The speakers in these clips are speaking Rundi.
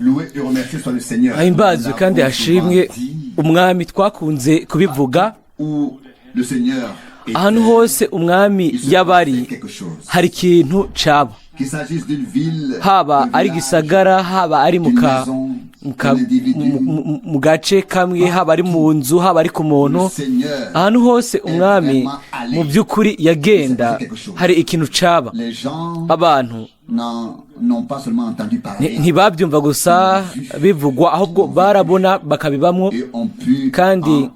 Loué et remercié soit le Seigneur. Himbazwe Nous kandi l'avons hashimwe souvent dit, Umwami. Twakunze kubivuga, où le Seigneur était, ahantu hose Umwami il se yaba ari, passait quelque chose. hari ikintu caba. Qu'il s'agisse d'une ville, Haba d'un ari village, gisagara, haba ari mu d'une ka maison, mu ka- d'un individu, mu gace kamwe, haba ari mu nzu, haba ari ku muntu, le Seigneur, ahantu hose Umwami mu by'ukuri yagenda, hari ikintu caba. Les gens Abantu n'en n'ont pas seulement entendu parler ntibabyumva gusa bivugwa, ahubwo barabona bakabibamwo et ont pu kandi en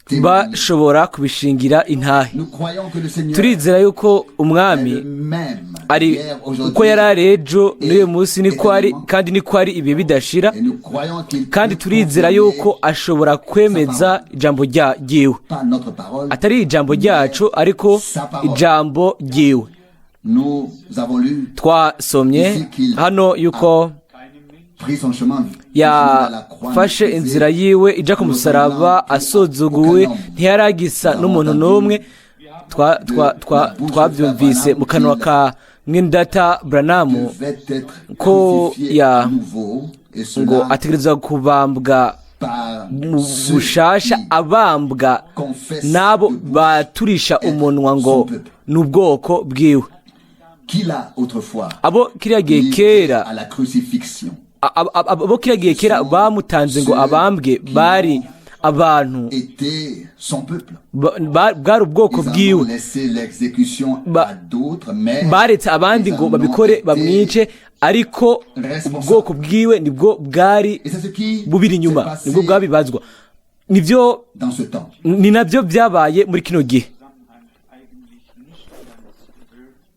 témoigner. bashobora kubishingira intahe. Nous croyons que le Seigneur Turizera yuko est Umwami le même ari hier, aujourd'hui, uko yari ari ejo, n'uyu munsi niko ari, kandi niko ari ibihe bidashira. et nous croyons qu'il Kandi peut turizera confirmer yuko ashobora kwemeza ijambo ryiwe, pas notre parole. atari ijambo ryacu, ariko ijambo ryiwe. Nous avons lu Twasomye hano yuko pris son chemin, le chemin de la croix yafashe méprisé. inzira yiwe ija ku musaraba asuzuguwe, ntiyaragisa n'umuntu n'umwe. Twabyumvise mu kanwa ka mwendata Branham devait être ko crucifié à nouveau, et ngo cela ategerezwa kubambwa par mu ceux bushasha, qui abambwa confessent n'abo de bouche baturisha umunwa ngo ni ubwoko bwiwe, qu'il a autrefois abo kiriya gihe livré kera à la crucifixion. abo kiriya gihe kera bamutanze ngo abambwe, bari abantu Était son peuple. bwari ubwoko Ils en ont bwiwe. laissé l'exécution à d'autres, mais Baretse abandi ils ngo en ont babikore été bamwice, ariko responsables. ubwoko bwiwe nibwo bwari Et c'est ce qui bubiri inyuma, s'est passé nibwo bwabibazwa, nibyo dans ce temps. ni nabyo byabaye muri kino gihe.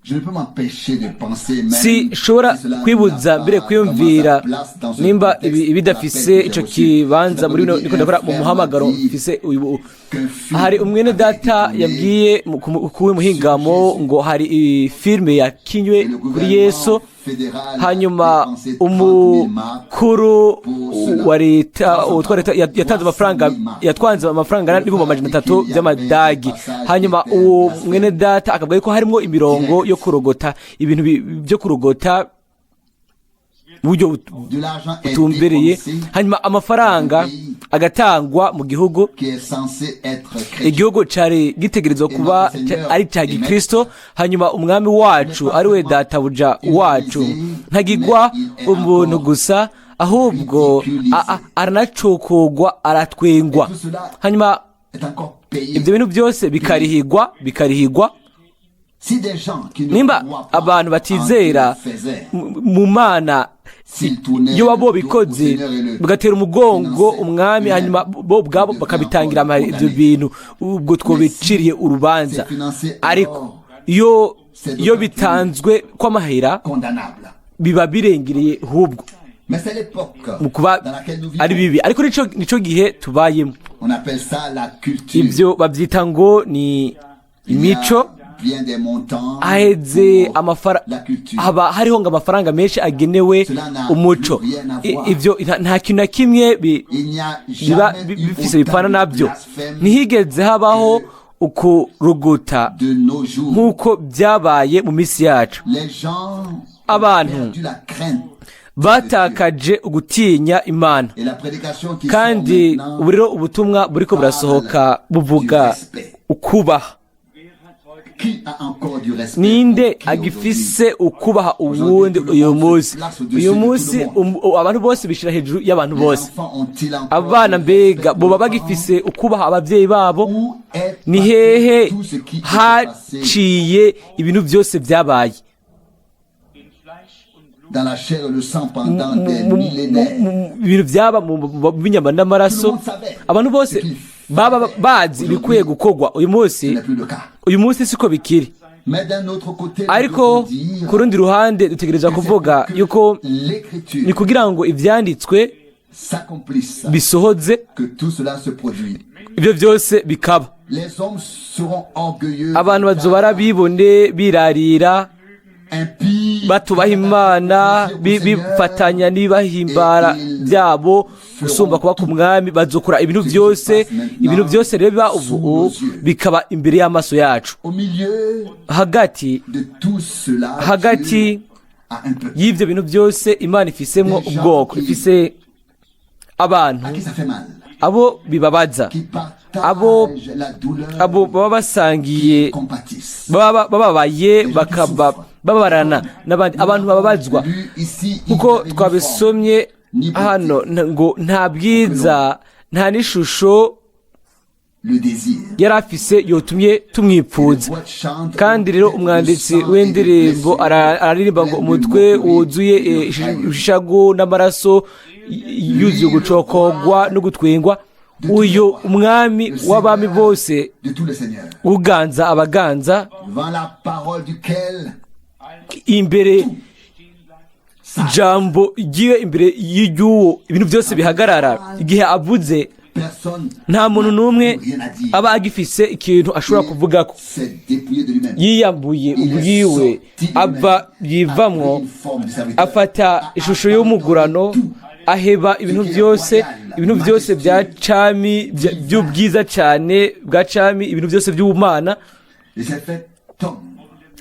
Je ne peux m'empêcher de penser même Sinshobora si cela kwibuza n'a mbere pas kwiyumvira vraiment sa place dans ce nimba contexte ibi bidafise d'appel que ico j'ai reçu. kibanza Cet muri bino après-midi, niko ndakora un mu frère muhamagaro m'a dit mfise uyu. Qu'un film Hari umwene avait data été tourné yabwiye kuwe muhingamo ngo hari filime yakinywe et le kuri gouvernement Yesu, fédéral a hanyuma dépensé 30 000 marks umukuru pour cela. wa leta, utwara leta, yatanze amafaranga, 300 000 marks. yatwanze amafaranga n'300 000 by'amadagi. Hanyuma uwo mwene data akavuga yuko harimo imirongo yo kurogota, ibintu byo kurogota mu buryo De l'argent est butumbereye. dépensé Hanyuma amafaranga agatangwa mu gihugu qui est censé être chrétien. igihugu cari gitegerezwa kuba ari cya gikristo. Hanyuma Umwami wacu, ari we Databuja wacu, ntagigwa umuntu gusa, ahubwo aranacokogwa, aratwengwa. Hanyuma Est encore payé. ibyo bintu byose bikarihigwa, bikarihigwa. Si des gens qui ne Nimba croient pas abantu batizera en Dieu faisaient, mu Mana, s'ils tournaient iyo le baba dos au bikoze, Seigneur et le bagatera umugongo finançaient Umwami, eux-mêmes, hanyuma bo ubwabo ils bakabitangira devaient encore ibyo condamner. bintu, ubwo twobiciriye urubanza. C'est financé, Ariko alors, iyo c'est iyo d'autant plus bitanzwe kw'amahera, condamnable. biba birengereye ahubwo Mais c'est l'époque mu kuba dans laquelle nous ari vivons. bibi. Ariko nico gihe tubayemo. On appelle ça la culture. Ibyo babyita ngo ni Il y a imico. bien des montants Aheze pour amafaranga, la culture. haba hariho ngo amafaranga menshi agenewe Cela n'a umuco. plus rien à voir. Ibyo nta kintu na kimwe Il n'y a biba jamais eu bifise autant bipfana de nabyo. blasphèmes Ntihigeze habaho ukuruguta de nos jours. nk'uko byabaye mu minsi yacu. Les gens ont Abantu perdu la crainte batakaje ugutinya Imana. Et la prédication qui sort Kandi maintenant ubu rero ubutumwa buriko burasohoka buvuga ukubaha. Qui a encore du respect Ninde pour qui agifise ukubaha uwundi uyu munsi? Uyu munsi abantu bose bishira hejuru y'abantu aujourd'hui? bose. Les enfants ont-ils encore Abana du mbega respect boba pour les parents? bagifise ukubaha ababyeyi babo? Où est Ni passé hehe tout ce qui s'est passé haciye ibintu byose byabaye dans la chair et le sang pendant des millénaires? Ibintu byaba mu binyama n'amaraso, abantu bose baba bazi ibikwiye gukorwa. Uyu Ce munsi, n'est plus le cas. uyu munsi siko bikiri. Mais d'un autre côté, nous Ariko devons dire ku rundi ruhande dutegerezwa que c'est kuvuga pour que yuko l'écriture ni kugira ngo ibyanditswe s'accomplisse bisohoze que tout cela se produit. ibyo byose bikaba. Les hommes seront orgueilleux, Abantu bazoba ari abibone, birarira, impies, batubaha Imana, bifatanya n'ibibahimbara byabo gusumba kuba ku Mwami. Bazokora ibintu byose. Ibintu byose rero biba ubu, bikaba imbere y'amaso yacu. Au milieu Hagati de tout cela, hagati Dieu a un peuple Y'ibyo bintu byose, Imana ifisemo ubwoko, ifise abantu à qui ça fait mal, abo bibabaza, qui abo partagent la douleur, abo baba basangiye, compatissent. baba bababaye, bakaba bababarana n'abandi, abantu bababazwa. Lu ici, il Kuko n'avait ni forme, twabisomye hano ngo nta bwiza, nta n'ishusho le désir. yari afise yotumye tumwipfuza. Kandi rero umwanditsi w'indirimbo araririmba ngo umutwe wuzuye ishago n'amaraso, yuzuye gucokogwa no gutwengwa, uyu umwami w'abami bose, De tous les seigneurs. uganza abaganza, Devant la parole duquel imbere ijambo ryiwe, imbere y'iry'uwo ibintu byose bihagarara igihe avuze, personne nta muntu n'umwe rien à dire. aba agifise ikintu ashobora kuvugako. S'est dépouillé de lui-même. Yiyambuye ubwiwe, ava yivamwo, afata ishusho y'umugurano, aheba ibintu byose, ibintu byose bya cami, by'ubwiza cyane bwa cami, ibintu byose by'ubumana. Il s'est fait homme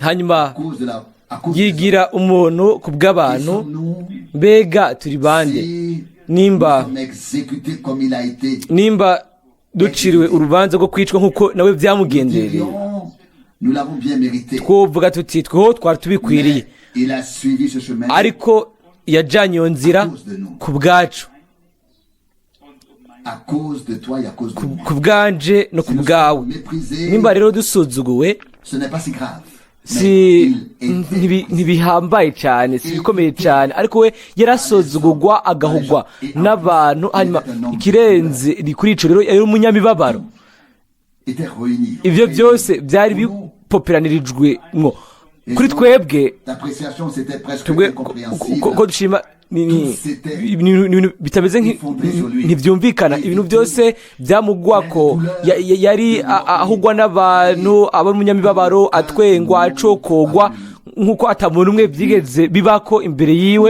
Hanyuma à cause de la à cause de yigira umuntu ku bw'abantu. Sommes-nous Mbega turi bande si nimba nous sommes exécutés comme il a été? nimba duciriwe urubanza rwo kwicwa nk'uko nawe byamugendereye? Dirions, nous l'avons bien mérité. Twovuga tuti tweho twari tubikwiriye. Mais il a suivi ce chemin Ariko yajyanye iyo nzira ku bwacu, à cause de toi et à cause de moi. ku bwanje no ku bwawe. Méprisé, Nimba rero dusuzuguwe, ce n'est pas si grave. si Mais il était ntibihambaye cyane, si ibikomeye cyane, ariko we yarasuzugurwa, agahugwa n'abantu. Hanyuma ikirenze ni kuri ico rero, yari umunyamibabaro. était réuni. Ibyo byose byari bipoperanirijwe mwo kuri twebwe. L'appréciation, c'était presque Twebwe incompréhensible. ko dushima ni ibintu bitameze ntibyumvikana. Ibintu byose byamugwako, yari ahugwa n'abantu, aba umunyamibabaro, atwengwa, acokogwa nk'uko atamuntu umwe byigeze bibako imbere yiwe.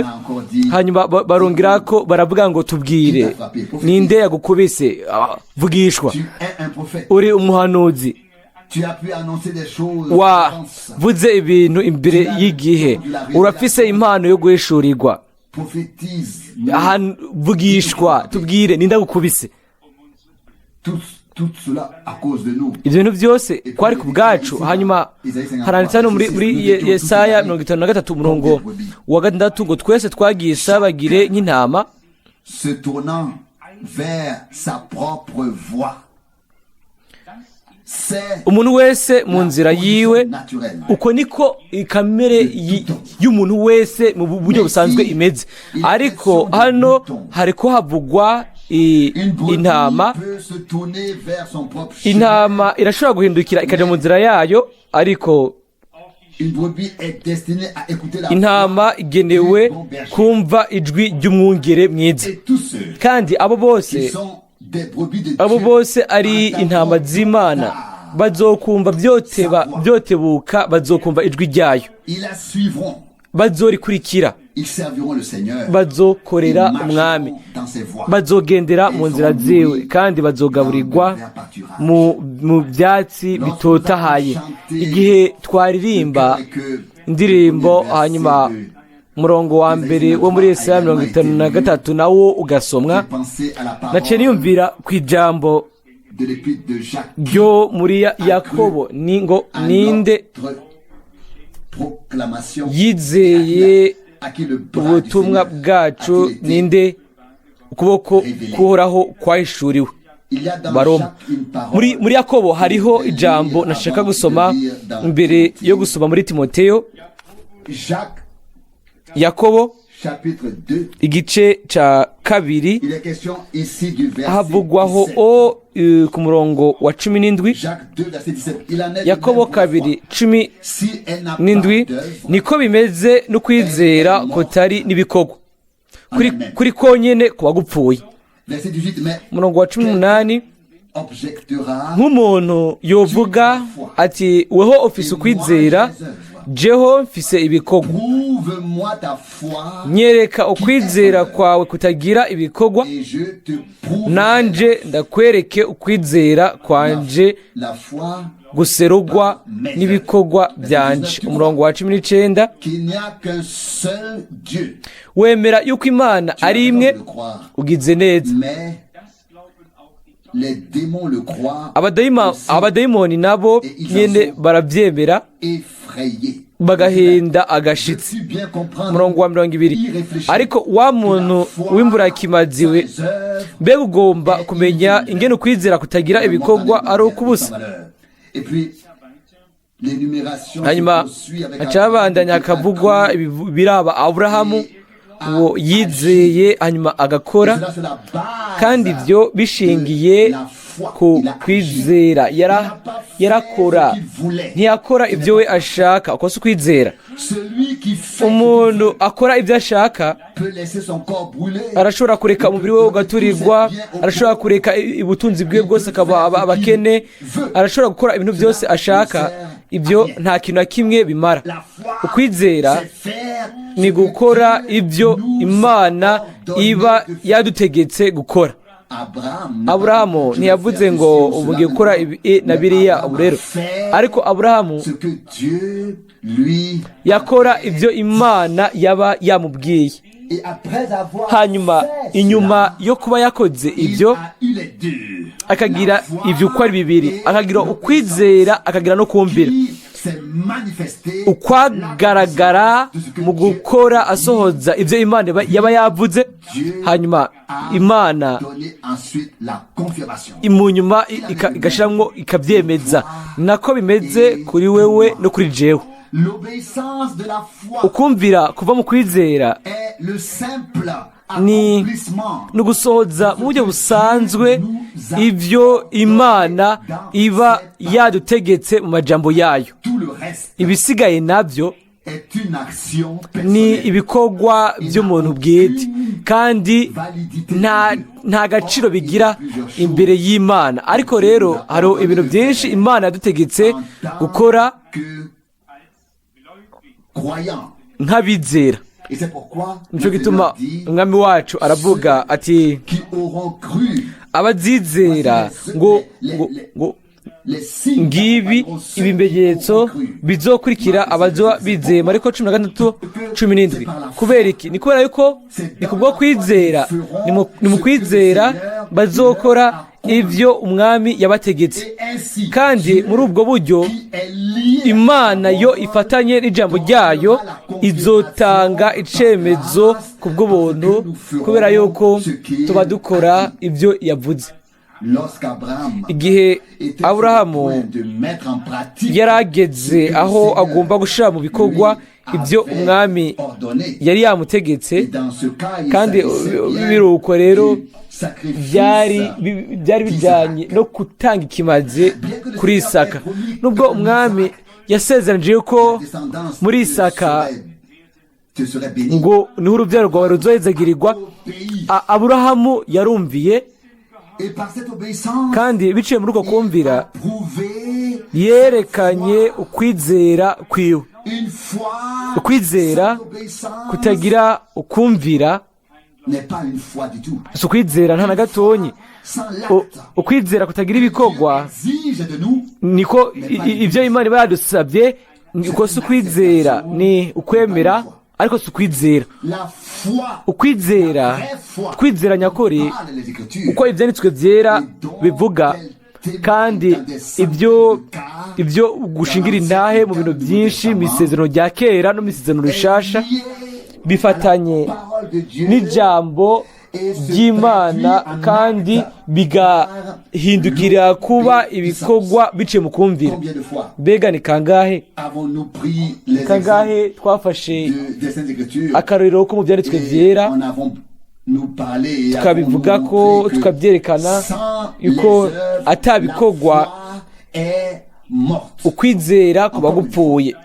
Hanyuma barongera ko baravuga ngo tubwire, ninde yagukubise? Ah, vugishwa. Tu es un prophète. Uri umuhanuzi. Tu as pu annoncer des choses d'avance. Wavuze ibintu imbere y'igihe, urafise impano yo guhishurirwa. Prophétise. Ahantu vugishwa, tubwire, ninde agukubise? Tout, tout cela à cause de nous. Ibyo bintu byose kwari ku bwacu. Hanyuma haranditse hano muri Yesaya 53, umurongo wa 6 ngo twese twagiye isabagire nk'intama, Se tournant vers sa propre voie. C'est umuntu wese mu nzira yiwe. naturelle. Uko niko kamere y'umuntu wese mu buryo busanzwe imeze, ariko hano hariko havugwa Une brebis intama. peut se tourner vers son propre chemin. Intama irashobora guhindukira ikaja mu nzira yayo, ariko Une brebis est destinée à écouter la intama voix igenewe du bon berger. kumva ijwi ry'umwungere mwiza. Et tous ceux Kandi abo bose qui sont des brebis de abo Dieu bose ari intama z'Imana bazokumva byoteba byotebuka, bazokumva ijwi ryayo. Ils la suivront. Bazorikurikira. Ils serviront le Seigneur. Bazokorera Ils umwami. marcheront dans ses voies. Bazogendera mu nzira ziwe, kandi bazogaburirwa mu byatsi bitotahaye. Igihe twaririmba indirimbo, hanyuma umurongo wa mbere wo muri Yesaya 53 nawo ugasomwa, J'ai pensé à la parole naciye niyumvira ku ijambo de l'épître de Jacques. ryo muri Yakobo, ni ngo À ninde notre proclamation yizeye à qui le bras du ubutumwa Seigneur bwacu, a-t-il été ninde ukuboko kuhoraho kwahishuriwe? Il y a dans Baroma. Jacques une parole Muri Yakobo hariho ijambo nashaka gusoma mbere yo gusoma muri Timoteyo. Jacques Yakobo chapitre 2. igice ca 2, Il est question ici du verset havugwaho 17. o ku murongo wa 17. Jacques 2, verset 17. Il en est de Yakobo même pour la 2 foi. cumi Si elle n'a pas n'indwi. d'œuvre, Niko bimeze no kwizera kutari n'ibikorwa, kuri konyene kuba gupfuye. Verset 18, mais Umurongo wa 18. objectera Nk'umuntu yovuga ati weho ufise ukwizera, Jeho mfise ibikorwa. Prouve-moi ta foi Nyereka ukwizera kwawe kutagira ibikorwa, et je te prouverai nanje ndakwereke ukwizera kwanje la foi guserugwa n'ibikorwa byanje. Umurongo wa 19. qu'il n'y a qu'un seul Dieu. Wemera yuko Imana Tu as ari raison imwe, de le croire, ugize neza. mais les démons le croient Abadayimoni nabo nyene barabyemera, effrayés. bagahinda agashitsi. Veux-tu bien comprendre? Umurongo wa 20. Y réfléchir. Ariko wa muntu w'imburakimazi we, Sans œuvres, mbega ugomba kumenya ingene ukwizera kutagira ibikorwa ari ukubusa? Et puis, l'énumération Hanyuma se poursuit avec haca habandanya hakavugwa biraba Aburahamu, uwo yizeye hanyuma agakora, Cela sur la base kandi ibyo bishingiye de la foi. ku Il a agi. kwizera. Il n'a pas fait Yarakora, ce qu'il voulait. ntiyakora ibyo we ashaka. Uko si ukwizera. Celui qui fait ce qu'il Umuntu veut akora ibyo ashaka peut laisser son corps brûler. arashobora kureka umubiri we ugaturirwa, arashobora kureka ubutunzi bwiwe bwose akaba abakene, arashobora gukora ibintu byose ashaka. Ibyo nta kintu na kimwe bimara. La foi, Ukwizera c'est faire ce ni que gukora Dieu ibyo nous Imana a ordonné iba de faire. yadutegetse gukora. Abraham n'a Aburahamu pas dit, je vais ntiyavuze faire ngo ceci ou ubu cela ngiye gukora maintenant. ibi na Mais biriya Abraham ubu rero, a fait ariko Aburahamu ce que Dieu lui yakora ibyo Imana yaba yamubwiye. Et après avoir Hanyuma fait inyuma cela, yo kuba yakoze il ibyo, a eu les deux. akagira La foi ibyo uko ari bibiri, et akagira l'obéissance ukwizera, akagira no kumvira, qui s'est manifestée ukwagaragara de ce que mu Dieu gukora a dit. asohoza ibyo Imana yaba yavuze. Dieu Hanyuma a Imana donné ensuite la confirmation. mu nyuma igashiramwo ikabyemeza. Nako bimeze kuri wewe no kuri jewe. L'obéissance de la foi Ukumvira kuva mu kwizera est le simple ni accomplissement ni ugusohoza mu buryo busanzwe ibyo Imana iba yadutegetse mu majambo yayo. Tout le reste Ibisigaye nabyo est une action ni personnelle. ibikorwa by'umuntu bwite, kandi nta gaciro bigira imbere y'Imana. Ariko rero hari ibintu byinshi Imana yadutegetse En tant gukora que croyant. nk'abizera. Et c'est pourquoi Nicyo le gituma Seigneur dit, umwami wacu aravuga ati: qui auront cru abazizera, ngo ngo ngo les signes ngibi accompagneront ceux qui ibimenyetso auront cru. bizokurikira abazoba bizeye. Mariko 16:17. Kubera iki? Ni kubera yuko ni kubwo kwizera, ni mu kwizera bazokora ibyo umwami yabategetse. Et ainsi, Kandi Dieu, muri ubwo buryo qui est lié à Imana sa yo parole, ifatanye n'ijambo ryayo izotanga icemezo ku bw'ubuntu, kubera yuko tuba dukora ibyo yavuze. Lorsqu'Abraham Igihe était sur le Aburahamu point de mettre en pratique yarageze ce que le aho Seigneur agomba gushyira mu bikorwa lui ibyo avait umwami ordonné. yari yamutegetse, Et dans ce cas, il kandi s'agissait bien biruko rero du sacrifice byari bijyanye no gutanga ikimazi kuri Isaka. Nubwo umwami yasezeranije yuko La descendance muri te Isaka te serait bénie. ngo niho urubyaro rwawe ruzohezagirirwa, Obéi. Aburahamu yarumviye, Et par cette obéissance, kandi biciye muri uko kumvira a prouvé yerekanye ukwizera kwiwe. une foi Ukwizera sans obéissance kutagira ukumvira n'est pas une foi du tout. si ukwizera nta na gatonyi. Sans l'acte Ukwizera kutagira ibikorwa exige de nous niko ibyo Imana iba yadusabye, uko si ukwizera, ni ukwemera, ariko si ukwizera. La foi, Ukwizera, kwizera nyakuri, parle les Écritures. uko ibyanditswe byera bivuga, kandi ibyo gushingira intahe mu bintu byinshi mu isezerano rya kera no mu isezerano rishasha Lié bifatanye à la parole de Dieu n'ijambo ry'Imana, kandi bigahindukira kuba ibikorwa biciye mu kumvira. Combien de fois Mbega ni kangahe, avons-nous pris les exemples kangahe twafashe des Saintes Écritures akarorero ko mu byanditswe et byera, en avons-nous parlé et tukabivuga avons-nous ko montré que tukabyerekana sans yuko les œuvres, atabikorwa la foi est morte. ukwizera kuba gupfuye.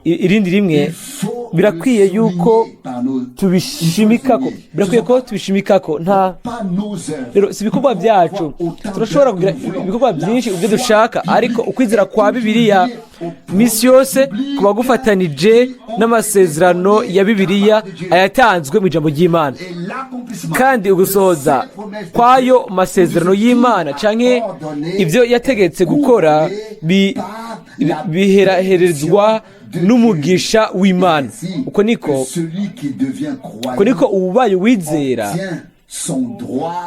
Irindi rimwe Il faut Birakwiye yuko tubishimikako, birakwiye ko tubishimikako. Nta rero si ibikorwa byacu. Turashobora kugira ibikorwa byinshi ibyo dushaka, ariko ukwizera kwa Bibiliya misi yose kuba gufatanije n'amasezerano ya Bibiliya ayatanzwe mu ijambo ry'Imana, kandi ugusohoza kw'ayo masezerano y'Imana canke ibyo yategetse gukora biheraherezwa n'umugisha w'Imana. Uko niko uwubaye uwizera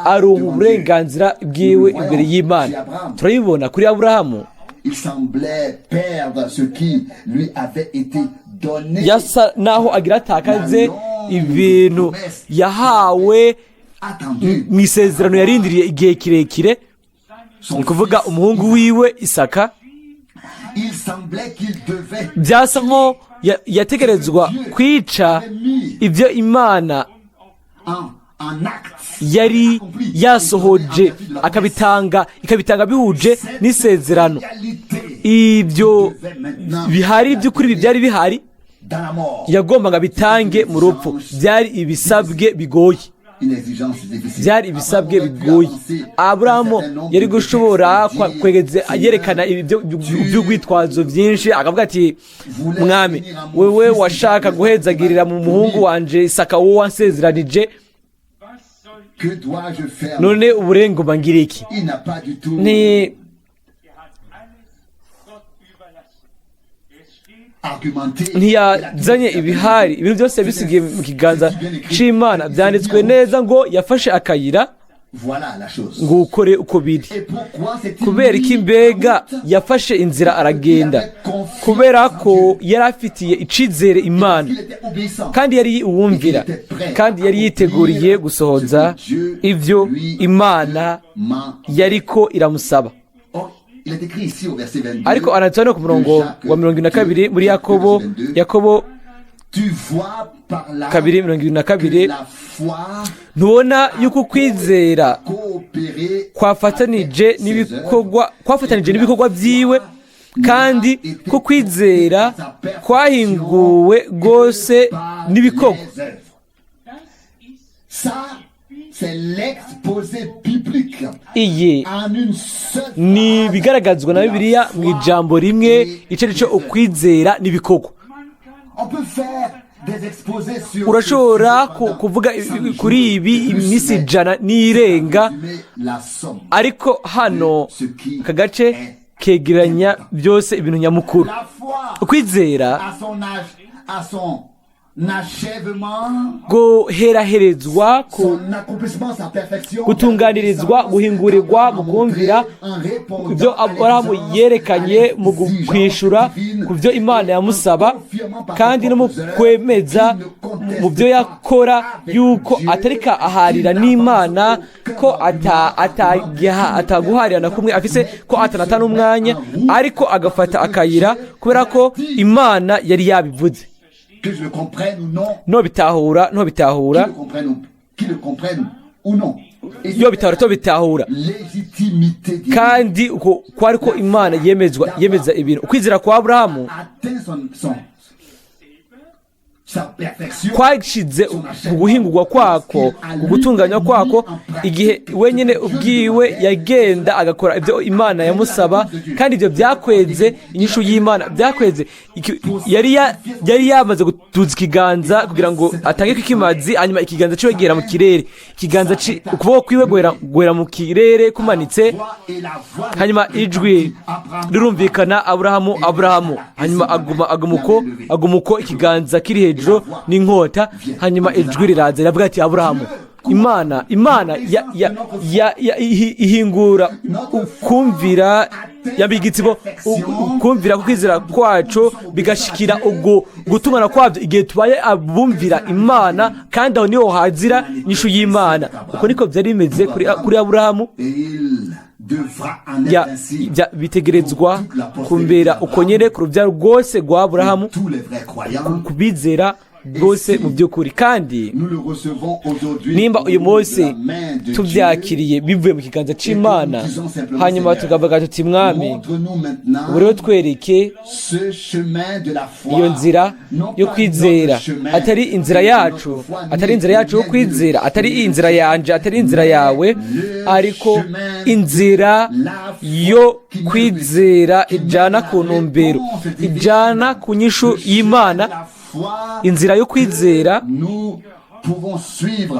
aronka uburenganzira bwiwe imbere y'Imana. Turabibona kuri Aburahamu. Yasa naho agira atakaze ibintu yahawe mu isezerano yarindiriye igihe kirekire, ni ukuvuga umuhungu wiwe Isaka. Byasa nko yategerezwa kwica ibyo Imana yari yasohoje, akabitanga, ikabitanga bihuje n'isezerano. Ibyo bihari by'ukuri byari bihari, yagombaga bitange mu rupfu. Byari ibisabwe bigoye, byari ibisabwe bigoye. Aburahamu yari gushobora kwegeza yerekana iby'urwitwazo byinshi, akavuga ati: "Mwami, wewe washaka guhezagirira mu muhungu wanje Isaka, wowe wansezeranije, none uburengoma ngira iki?" Ni ntiyazanye ibihari, ibintu byose yabisigiye mu kiganza c'Imana. Byanditswe neza ngo yafashe akayira ngo ukore uko biri. Kubera iki mbega yafashe inzira aragenda? Kubera ko yari afitiye icizere Imana, kandi yari uwumvira, kandi yari yiteguriye gusohoza ibyo Imana yariko iramusaba. Ariko aranditse hano ku murongo wa 22 muri Yakobo, Yakobo 2:22: "Ntubona yuko ukwizera kwafatanije n'ibikorwa byiwe, kandi ko kwizera kwahinguwe rwose n'ibikorwa?" C'est l'exposé biblique. Iyi En une seule ni ibigaragazwa na Bibiliya mu ijambo rimwe, icyo ari cyo ukwizera n'ibikorwa. On peut faire des exposés sur Urashobora kuvuga kuri ibi iminsi 100 n'irenga, la somme. ariko hano aka gace kegeranya byose, ibintu nyamukuru. La foi Ukwizera à son âge, à son achèvement, guheraherezwa ku son accomplissement, sa perfection, gutunganirizwa, guhingurirwa mu kumvira ibyo Aburahamu yerekanye mu kwishura ku byo Imana yamusaba, kandi no mu kwemeza mu byo yakora yuko atarika aharira n'Imana, ko ataguharira na kumwe afise, ko atanata n'umwanya, ariko agafata akayira kubera ko Imana yari yabivuze. Que je le comprenne ou non, No bitahura, no bitahura, qu'il le comprenne ou, qu'il le comprenne ou non. Et yo bitahura to bitahura. légitimité divine Kandi uko kwari ko Imana yemezwa, yemeza ibintu. Ukwizera kwa Aburahamu atteint sa perfection. kwashize ku guhingurwa kwako, ku gutunganywa kwako, igihe wenyine ubwiwe yagenda agakora ibyo Imana yamusaba, kandi ibyo byakweze inyishu y'Imana, byakweze yari yamaze gutuza ikiganza kugira ngo atange ikimazi, hanyuma ikiganza ciwe gihera mu kirere, ikiganza ukuboko kwiwe guhera mu kirere kumanitse. Et la voix Hanyuma ijwi rirumvikana: "Aburahamu, Aburahamu!" Hanyuma aguma uko, ikiganza kiri hejuru n'inkota. Hanyuma ijwi riraza riravuga ati: "Aburahamu." Imana ihingura ukumvira, yambiye igitsibo ukumvira ku kwizera kwacu, bigashikira ubwo gutungana kwabyo igihe tubaye abumvira Imana, kandi aho niho hazira inyishu y'Imana. Uko niko byari bimeze kuri Aburahamu. Et il devra en être ainsi Bitegerezwa kumbera uko nyene ku rubyaro rwose rwa Aburahamu, tous les vrais croyants ku bizera bwose mu by'ukuri. Kandi nimba uyu munsi tubyakiriye bivuye mu kiganza cy'Imana, hanyuma tukavuga tuti: "Mwami, ubu rero twereke iyo nzira yo kwizera, atari inzira yacu, atari inzira yacu yo kwizera, atari inzira yanje, atari inzira yawe, ariko inzira yo kwizera ijana ku ntumbero, ijana ku nyishu y'Imana, inzira yo kwizera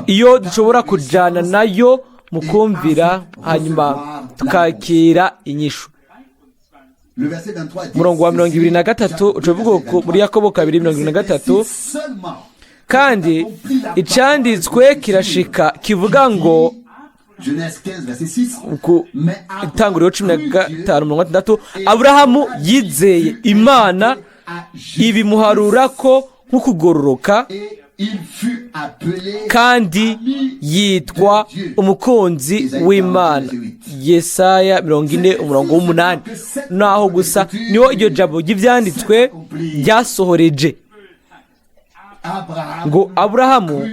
iyo dushobora kujyana nayo mu kumvira, hanyuma tukakira inyishu." Umurongo wa 23 uca uvuga muri Yakobo 2:23: "Kandi icyanditswe kirashika kivuga ngo," ku Itanguriro 15:60, "Aburahamu yizeye Imana, ibimuharura ko nk'ukugororoka, kandi yitwa umukunzi w'Imana." Yesaya 40:8. Naho gusa niho iryo jambo ry'ibyanditswe ryasohoreje ngo Aburahamu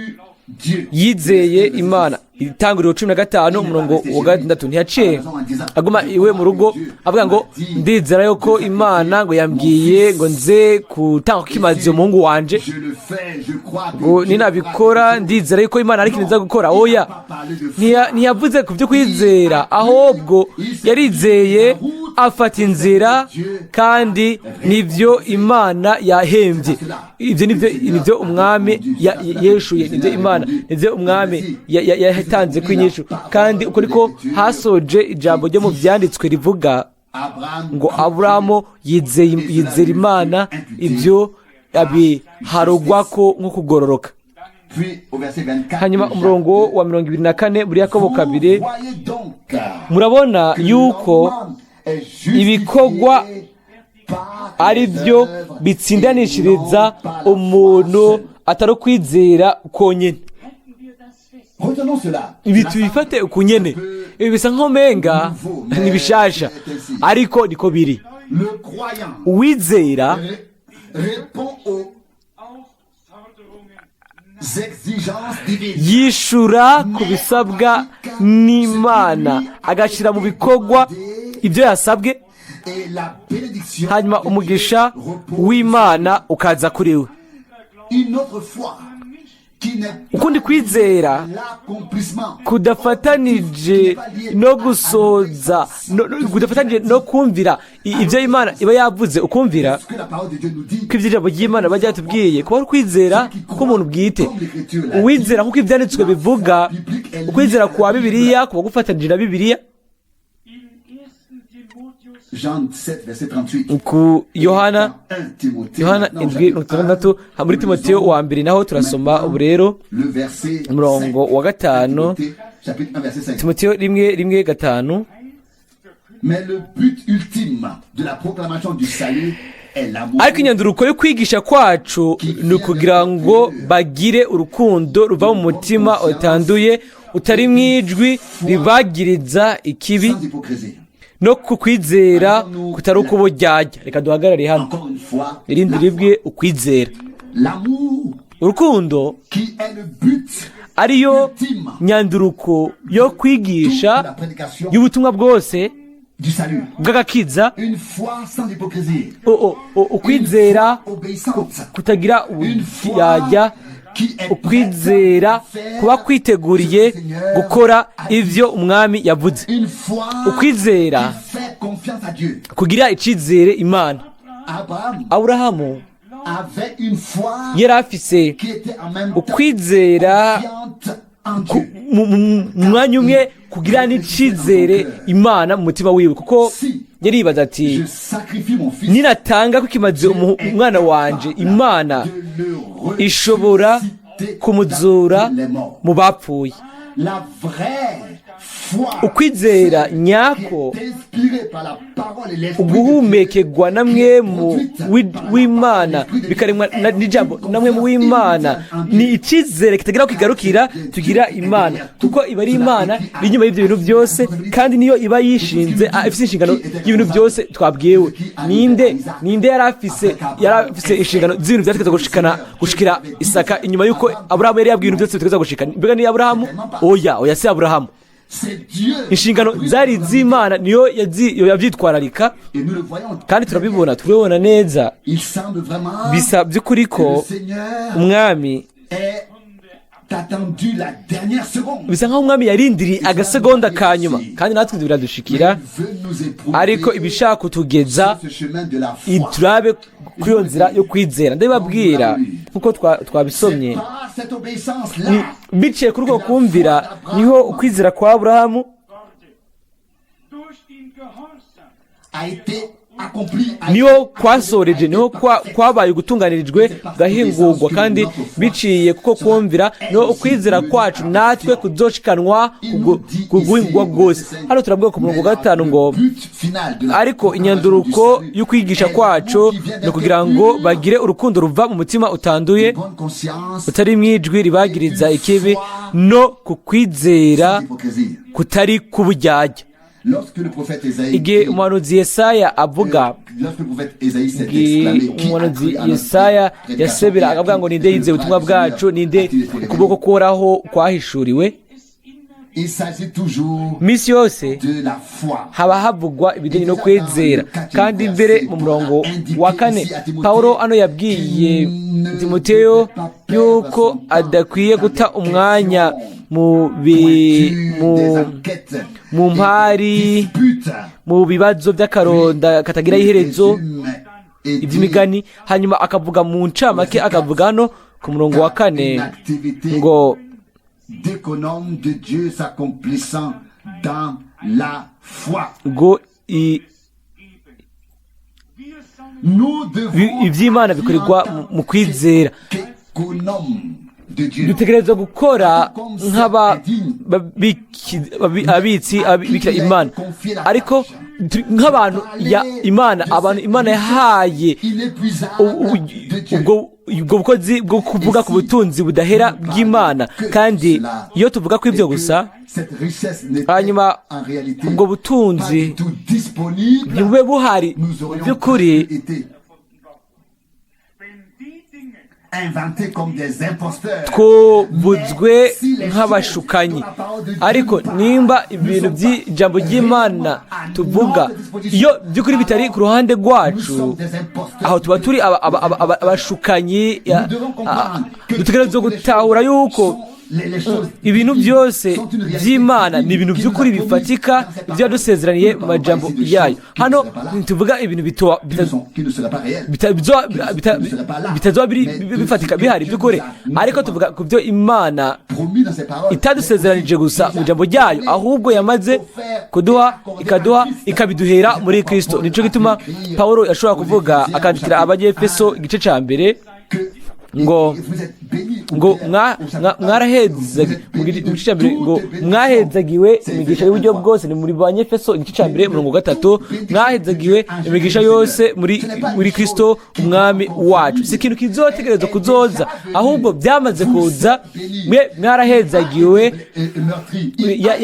yizeye Imana. Itanguriro 15:6. Ntiyaciye aguma iwe mu rugo avuga ngo: "Ndizera yuko Imana ngo yambwiye ngo nze gutanga kimaze umuhungu wanje, ngo ninabikora ndizera yuko Imana ari ikintu iza gukora." Oya, ntiyavuze ku byo kwizera, ahubwo yarizeye, afata inzira, kandi nibyo Imana yahembye. Ibyo nibyo Umwami yeshuye, nibyo Imana, nibyo Umwami yatanze ku inyishu. Kandi uko niko hasoje ijambo ryo mu byanditswe rivuga ngo: "Aburahamu yizera Imana, ibyo abiharugwa ko nko kugororoka." Hanyuma umurongo wa 24 muri Yakobo 2: "Murabona yuko ibikorwa ari byo bitsindanishiriza umuntu, atari ukwizera konyine." Ibi tubifate ukunyene. Ibi bisa nk'umenga ni bishasha, ariko niko biri. Uwizera yishura ku bisabwa n'Imana, agashyira mu bikorwa ibyo yasabwe, hanyuma umugisha w'Imana ukaza kuri we. Ukundi kwizera kudafatanije no gusoza, kudafatanije no kumvira ibyo Imana iba yavuze, ukumvira ko ibyo ijambo ry'Imana bajya yatubwiye, kuba ukwizera k'umuntu bwite. Uwizera nk'uko ibyanditswe bivuga, ukwizera kwa Bibiliya kuba gufatanije na Bibiliya. Ku Yohana 7:36, muri Timoteyo wa mbere naho turasoma ubu rero umurongo wa 5, Timoteyo 1:1:5. "Ariko inyanduruko yo kwigisha kwacu ni ukugira ngo bagire urukundo ruva mu mutima utanduye, utari mu ijwi ribagiriza ikibi, no kukwizera kutari ukuburyarya." Reka duhagarare hano irindi ribwe: ukwizera, urukundo, ariyo nyanduruko yo kwigisha y'ubutumwa bwose bw'agakiza. Ukwizera kutagira uburyarya, ukwizera kuba kwiteguriye gukora ibyo Umwami yavuze, ukwizera kugira icyizere Imana. Aburahamu yari afise ukwizera mu mwanya umwe kugira n'icyizere Imana mu mutima wiwe, kuko yaribaza ati: "Ninatanga ko kimaze umwana wanje, Imana ishobora kumuzura mu bapfuye." Ukwizera nyako, uguhumekegwa na mwemu w'Imana, bikaremwa n'ijambo na mwemu w'Imana, ni icyizere kitagira aho kigarukira tugira Imana, kuko iba ari Imana iri inyuma y'ibyo bintu byose, kandi niyo iba yishinze, ifise inshingano y'ibintu byose twabwiwe. Ninde yari afise inshingano z'ibintu byategerezwa gushikira Isaka inyuma y'uko Aburahamu yari yabwiye ibintu byose bitegerezwa gushika? Mbega ni Aburahamu? Oya, oya, si Aburahamu. Inshingano zari iz'Imana, niyo yabyitwararika, kandi turabibona neza. Bisa by'ukuri ko Umwami, bisa nk'aho Umwami yarindiriye agasegonda ka nyuma, kandi natwe biradushikira, ariko ibishaka kutugeza turabe kuri iyo nzira yo kwizera. Ndabibabwira nk'uko twabisomye, biciye kuri urwo kumvira niho ukwizera kwa Aburahamu niho kwasoreje, niho kwabaye ugutunganirijwe gahingurwa, kandi biciye kuko kumvira niho ukwizera kwacu natwe kuzoshikanwa kuguhingurwa rwose. Hano turabwira ku murongo wa 5 ngo: "Ariko inyanduruko y'ukwigisha kwacu ni ukugira ngo bagire urukundo ruva mu mutima utanduye, utari mu ijwi ribagiriza ikibi, no ku kwizera kutari k'uburyarya." Igihe umuhanuzi Yesaya avuga, umuhanuzi Yesaya yasebera akavuga ngo: "Ninde yizeye ubutumwa bwacu? Ninde ukuboko koraho kwahishuriwe?" Minsi yose haba havugwa ibijyanye no kwizera. Kandi imbere mu murongo wa 4, Paulo hano yabwiye Timoteyo yuko adakwiye guta umwanya mu mpari, mu bibazo by'akaronda katagira iherezo, iby'imigani. Hanyuma akavuga mu ncamake, akavuga hano ku murongo wa 4 ngo: d'économe de Dieu s'accomplissant dans la foi. Ngo Nous devons iby'Imana bikorerwa mu kwizera. économe de Dieu. Dutegerezwa gukora nk'ababitsi abikira Imana, ariko nk'abantu ya Imana, abantu Imana yahaye Inépuisable de Dieu. ubwo bukozi bwo kuvuga ku butunzi budahera bw'Imana. Kandi iyo tuvuga ko ibyo gusa, Cette richesse n'était hanyuma en réalité ubwo butunzi pas du tout disponible, ntibube buhari nous aurions by'ukuri, été inventés comme des imposteurs. Twovuzwe nk'abashukanyi. Ariko nimba ibintu by'ijambo ry'Imana tuvuga iyo by'ukuri bitari ku ruhande rwacu, aho tuba turi abashukanyi. Dutegerezwa gutahura yuko ibintu byose by'Imana ni ibintu by'ukuri bifatika, ibyo yadusezeraniye mu majambo yayo. Hano ntituvuga ibintu bitazoba biri bifatika, bihari by'ukuri, ariko tuvuga ku byo Imana itadusezeranije gusa mu ijambo ryayo, ahubwo yamaze kuduha, ikaduha, ikabiduhera muri Kristo. Nicyo gituma Paulo yashobora kuvuga, akandikira Abanyefeso igice cya 1 ngo mwaraheza, mu gice cya 1 ngo: "Mwahezagiwe imigisha y'uburyo bwose." Ni muri Banyefeso igice cya 1 umurongo 3: "Mwahezagiwe imigisha yose muri Kristo Umwami wacu." Si ikintu kizotegerezwa kuzoza, ahubwo byamaze kuza. Mwe mwarahezagiwe.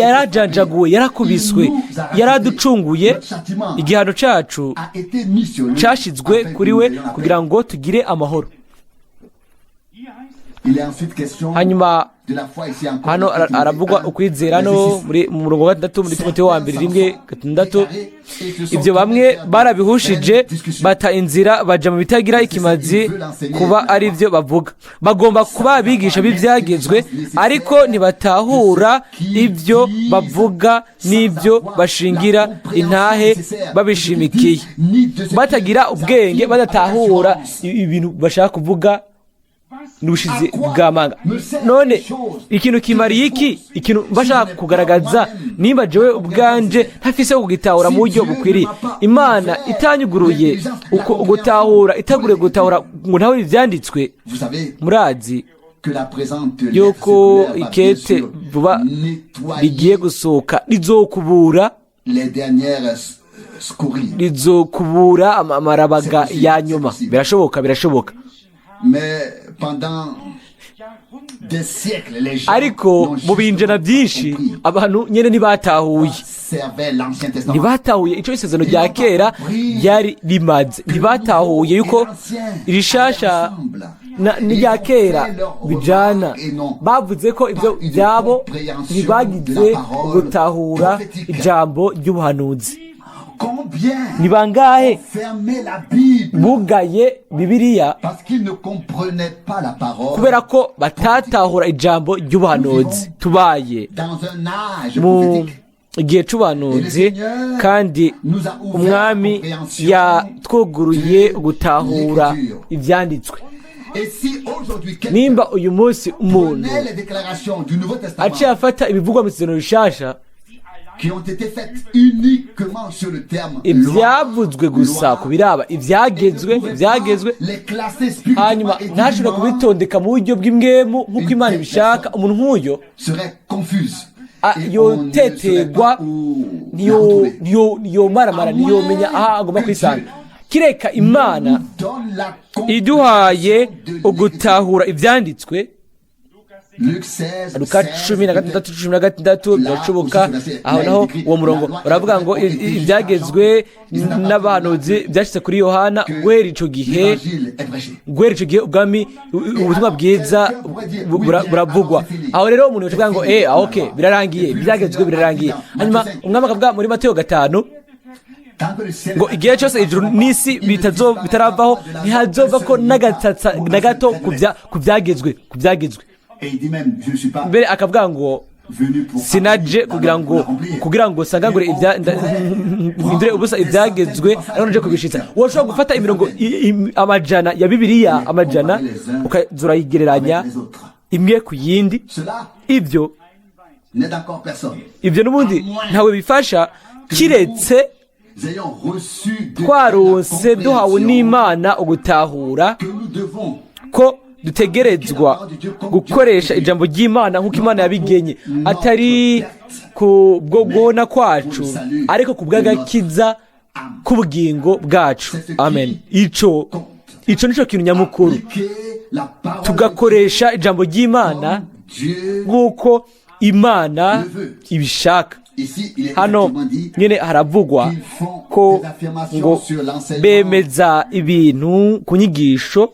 Yarajanjaguwe, yarakubiswe, yaraducunguye. Igihano cacu cashizwe kuri we kugira ngo tugire amahoro. Hanyuma hano aravugwa ukwizera no muri mu murongo wa 6 muri Timoteyo wa mbere 1:6: "Ibyo bamwe barabihushije, bata inzira, baja mu bitagira ikimazi kuba ari byo bavuga. Bagomba kuba abigisha b'ibyagezwe, ariko ntibatahura ibyo bavuga n'ibyo bashingira intahe babishimikiye." Batagira ubwenge, badatahura ibintu bashaka kuvuga n'ubushizi bw'amanga. None ikintu kimariye iki ikintu bashaka kugaragaza, nimba jewe ubwanje ntafise kugitahura mu buryo bukwiriye? Imana itanyuguruye uko gutahura, itaguriye gutahura ngo ntawe ibyanditswe, murazi. Que la présente lettre Yuko circulaire va bien ikete sûr vuba nettoyer rigiye gusohoka rizokubura les dernières scories. Rizokubura amarabaga ya nyuma. Birashoboka, birashoboka. Mais pendant des siècles, les gens Ariko n'ont mu binjana justement pas byinshi compris abantu nyine ntibatahuye servait l'Ancien Testament. Ntibatahuye icyo isezerano rya kera ryari rimaze, ntibatahuye yuko irishasha n'irya kera bijana. Bavuze ko ibyo byabo, ntibagize gutahura ijambo ry'ubuhanuzi. Combien Ni bangahe fermaient la Bible bugaye Bibiliya parce qu'ils ne comprenaient pas la parole kubera ko batatahura ijambo ry'ubuhanuzi? Tubaye dans un âge mu prophétique. igihe c'ubuhanuzi, kandi Umwami yatwuguruye gutahura ivyanditswe. Et si aujourd'hui quelqu'un Nimba uyu munsi umuntu prenait les déclarations du Nouveau Testament aciye afata ibivugwa mu isezerano rishasha qui ont été faites uniquement sur le terme loi, ivyavuzwe gusa ku biraba ivyagezwe, ivyagezwe, les classer spirituellement hanyuma et ntashobora divinement kubitondeka mu buryo bw'impwemu nk'uko Imana ibishaka, umuntu nk'uyo serait confuse. Ah, Et on ne saurait yotetegwa pas où la ntiyo retrouver. Ntiyomaramara, ntiyomenya aho agomba kwisanga kireka Imana Nous donne la iduhaye compréhension de l'Écriture. ugutahura ivyanditswe. Luc 16, Luka 16, 16, 16, birashoboka. Aho naho uwo murongo uravuga ngo ibyagezwe n'abahanuzi byashyize kuri Yohana, guhera ico gihe l'évangile est prêché. Guhera ico gihe ubwami, ubutumwa bwiza buravugwa. Aho rero umuntu yoca avuga ngo ah, ok, birarangiye, ibyagezwe birarangiye. Hanyuma Umwami akavuga muri Mateyo 5 Tant que le ciel ngo igihe cyose ijuru n'isi bitaravaho, ntihazova ko n'agatsatsa na gato ku byagezwe. Et il dit même, je ne suis pas Mbere akavuga ngo venu pour sinaje kugira ngo sangagure mpindure ubusa ibyagezwe, ariko naje kubishitsa. Woshobora gufata imirongo amajana ya Bibiliya, amajana, ukaza urayigereranya avec les autres. imwe ku yindi. Cela Ibyo n'aide encore personne. Ibyo n'ubundi ntawe bifasha kiretse Nous ayons reçu de twaronse la duhawe compréhension n'Imana ugutahura que nous devons ko dutegerezwa gukoresha ijambo ry'Imana nk'uko Imana yabigenye, atari ku bwo guhona kwacu, ariko ku bw'agakiza k'ubugingo bwacu. Amen. Ico nico kintu nyamukuru. Appliquer la parole Tugakoresha ijambo ry'Imana comme Dieu. nk'uko Imana ibishaka. Ici, il est Hano effectivement dit nyine haravugwa ko ngo bemeza ibintu ku nyigisho,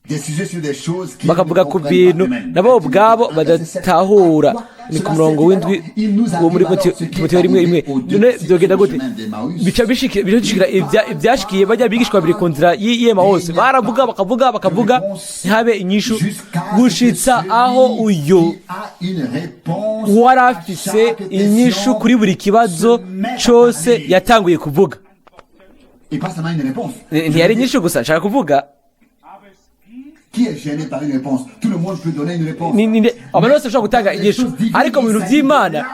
des sujets sur des choses qu'ils bakavuga ne ku comprennent bintu pas eux-mêmes. nabo ubwabo badatahura. Ni ku murongo w'7 wo muri Timoteyo 1:1. None byogenda gute? Bica bishikira ibyashikiye bajya bigishwa babiri ku nzira y'Iyema hose. Baravuga, bakavuga, bakavuga, ntihabe inyishu, gushitsa aho uyu wari afise inyishu kuri buri kibazo cose yatanguye kuvuga. Et pas seulement une réponse. Ntiyari inyishu gusa, nshaka kuvuga. Qui est gêné par une réponse? Tout le monde peut donner une réponse. Abantu bose bashobora gutanga inyishu, ariko mu bintu by'Imana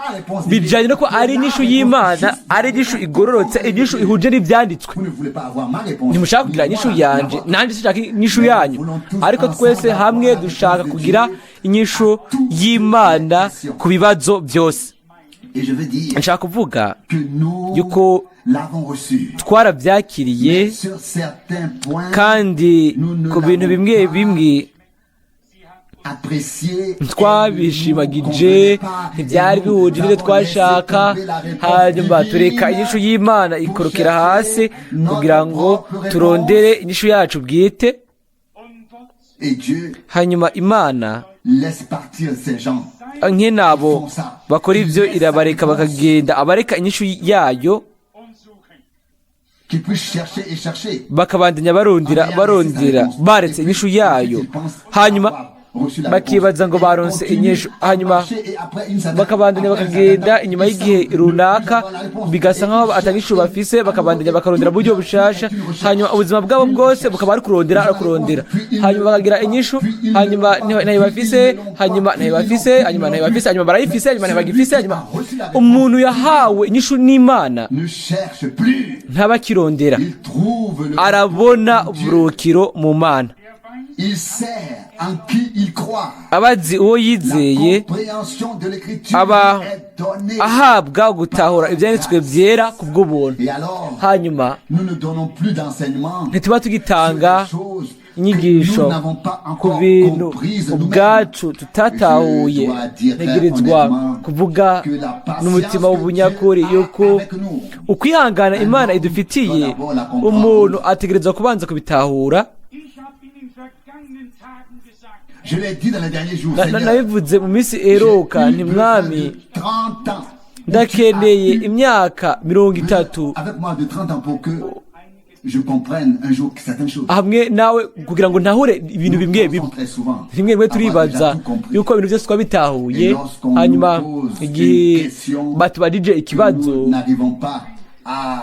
bijanye no kuba ari inyishu y'Imana, ari inyishu igororotse, inyishu ihuje n'ibyanditswe. Vous ne voulez pas avoir ma réponse. Ntimushaka kugira inyishu yanje, nanjye sinshaka inyishu yanyu, ariko twese hamwe dushaka kugira inyishu y'Imana ku bibazo byose. Et je veux dire Nshaka kuvuga que nous yuko l'avons reçu. twarabyakiriye, Mais sur certains points, kandi ku bintu bimwe bimwe apprécié, twabishimagije, ntibyari bihuje n'ibyo twashaka. Hanyuma tureka inyishu y'Imana ikorokera hasi kugira ngo turondere inyishu yacu bwite. Et Dieu Hanyuma Imana laisse partir ces gens. Nk'inabo bakora ibyo irabareka bakagenda, abareka inyishu yayo Qui puissent chercher et chercher. Bakabandanya barondera, barondera, baretse inyishu yayo. Hanyuma bakibaza ngo baronse inyishu, hanyuma bakabandanya bakagenda. Inyuma y'igihe runaka bigasa nk'aho atanyishu bafise, bakabandanya bakarondera mu buryo bushasha. Hanyuma ubuzima bwabo bwose bukaba ari kurondera, ari kurondera. Hanyuma bakagira inyishu, hanyuma ntayo bafise, hanyuma ntayo bafise, hanyuma ntayo bafise, hanyuma barayifise, hanyuma ntibagifise. Hanyuma umuntu yahawe inyishu n'Imana Ne cherche plus. ntabakirondera, Il trouve le arabona uburuhukiro mu Mana. Il sait en qui il croit. Abazi uwo La yizeye compréhension de l'écriture aba lui est donnée. ahabwa gutahura ibyanditswe byera ku bw'ubuntu. Et alors, Hanyuma nous ne donnons plus d'enseignement ntituba sur tugitanga des choses que inyigisho nous n'avons pas ku encore bintu comprises nous-mêmes. ubwacu tutatahuye. Je dois dire très Ntegerezwa honnêtement kuvuga que la patience n'umutima que w'ubunyakuri Dieu a yuko avec nous, ukwihangana Imana idufitiye, umuntu ategerezwa kubanza kubitahura. Ich habe in den vergangenen Tagen gesagt, Je l'ai dit dans les derniers jours, Seigneur, Nabivuze mu minsi j'ai iheruka eu nti besoin Mwami, de 30 ans. ndakeneye Tu as eu imyaka 30 avec moi de 30 ans pour que je comprenne un jour certaines choses. hamwe nawe kugira ngo ntahure ibintu Nous bimwe pensons bimwe. très souvent Rimwe rimwe avoir turibaza déjà tout compris. yuko ibintu byose twabitahuye. Et lorsqu'on Hanyuma nous pose igihe une question batubajije que ikibazo nous n'arrivons pas à,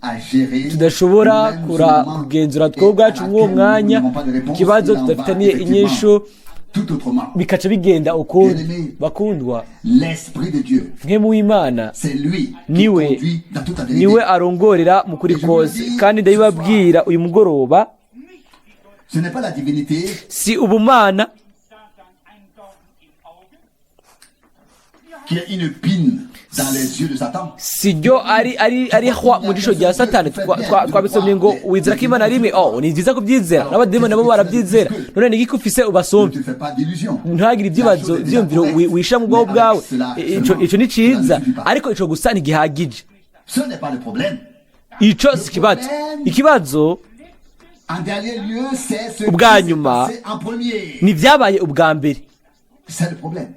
à gérer tudashobora nous-mêmes kura ce moment kugenzura et twe ubwacu à mw'uwo laquelle nous mwanya, n'avons pas de réponse, ikibazo il en va tudafitaniye effectivement inyishu, tout autrement. bikaca bigenda ukundi. Bien-aimé, Bakundwa, l'Esprit de Dieu, mwe mu w'Imana c'est lui qui niwe conduit dans toute la vérité. niwe arongorera mu kuri kose. Kandi ndabibabwira uyu mugoroba, Ce n'est pas la divinité si ubumana Satan ein Dorn im Auge? qui est une épine dans les yeux de Satan. Si ryo ari hwa mu jisho rya Satani. Twabisomye ngo wizera ko Imana ari imwe. Oh, ni byiza kubyizera, n'abademoni nabo barabyizera. None ni igiki ufise Ne ubasombe? te fais pas d'illusions. Ntihagire ibyibazo ibyiyumviro wishyira mu bwonko bwawe. Ico ni ciza, ariko ico gusa ntigihagije. Ce n'est pas le problème. Ico si ikibazo. Ikibazo En dernier lieu, c'est ce ubwa qui s'est nyuma passé en premier. ni ibyabaye ubwa mbere. C'est le problème.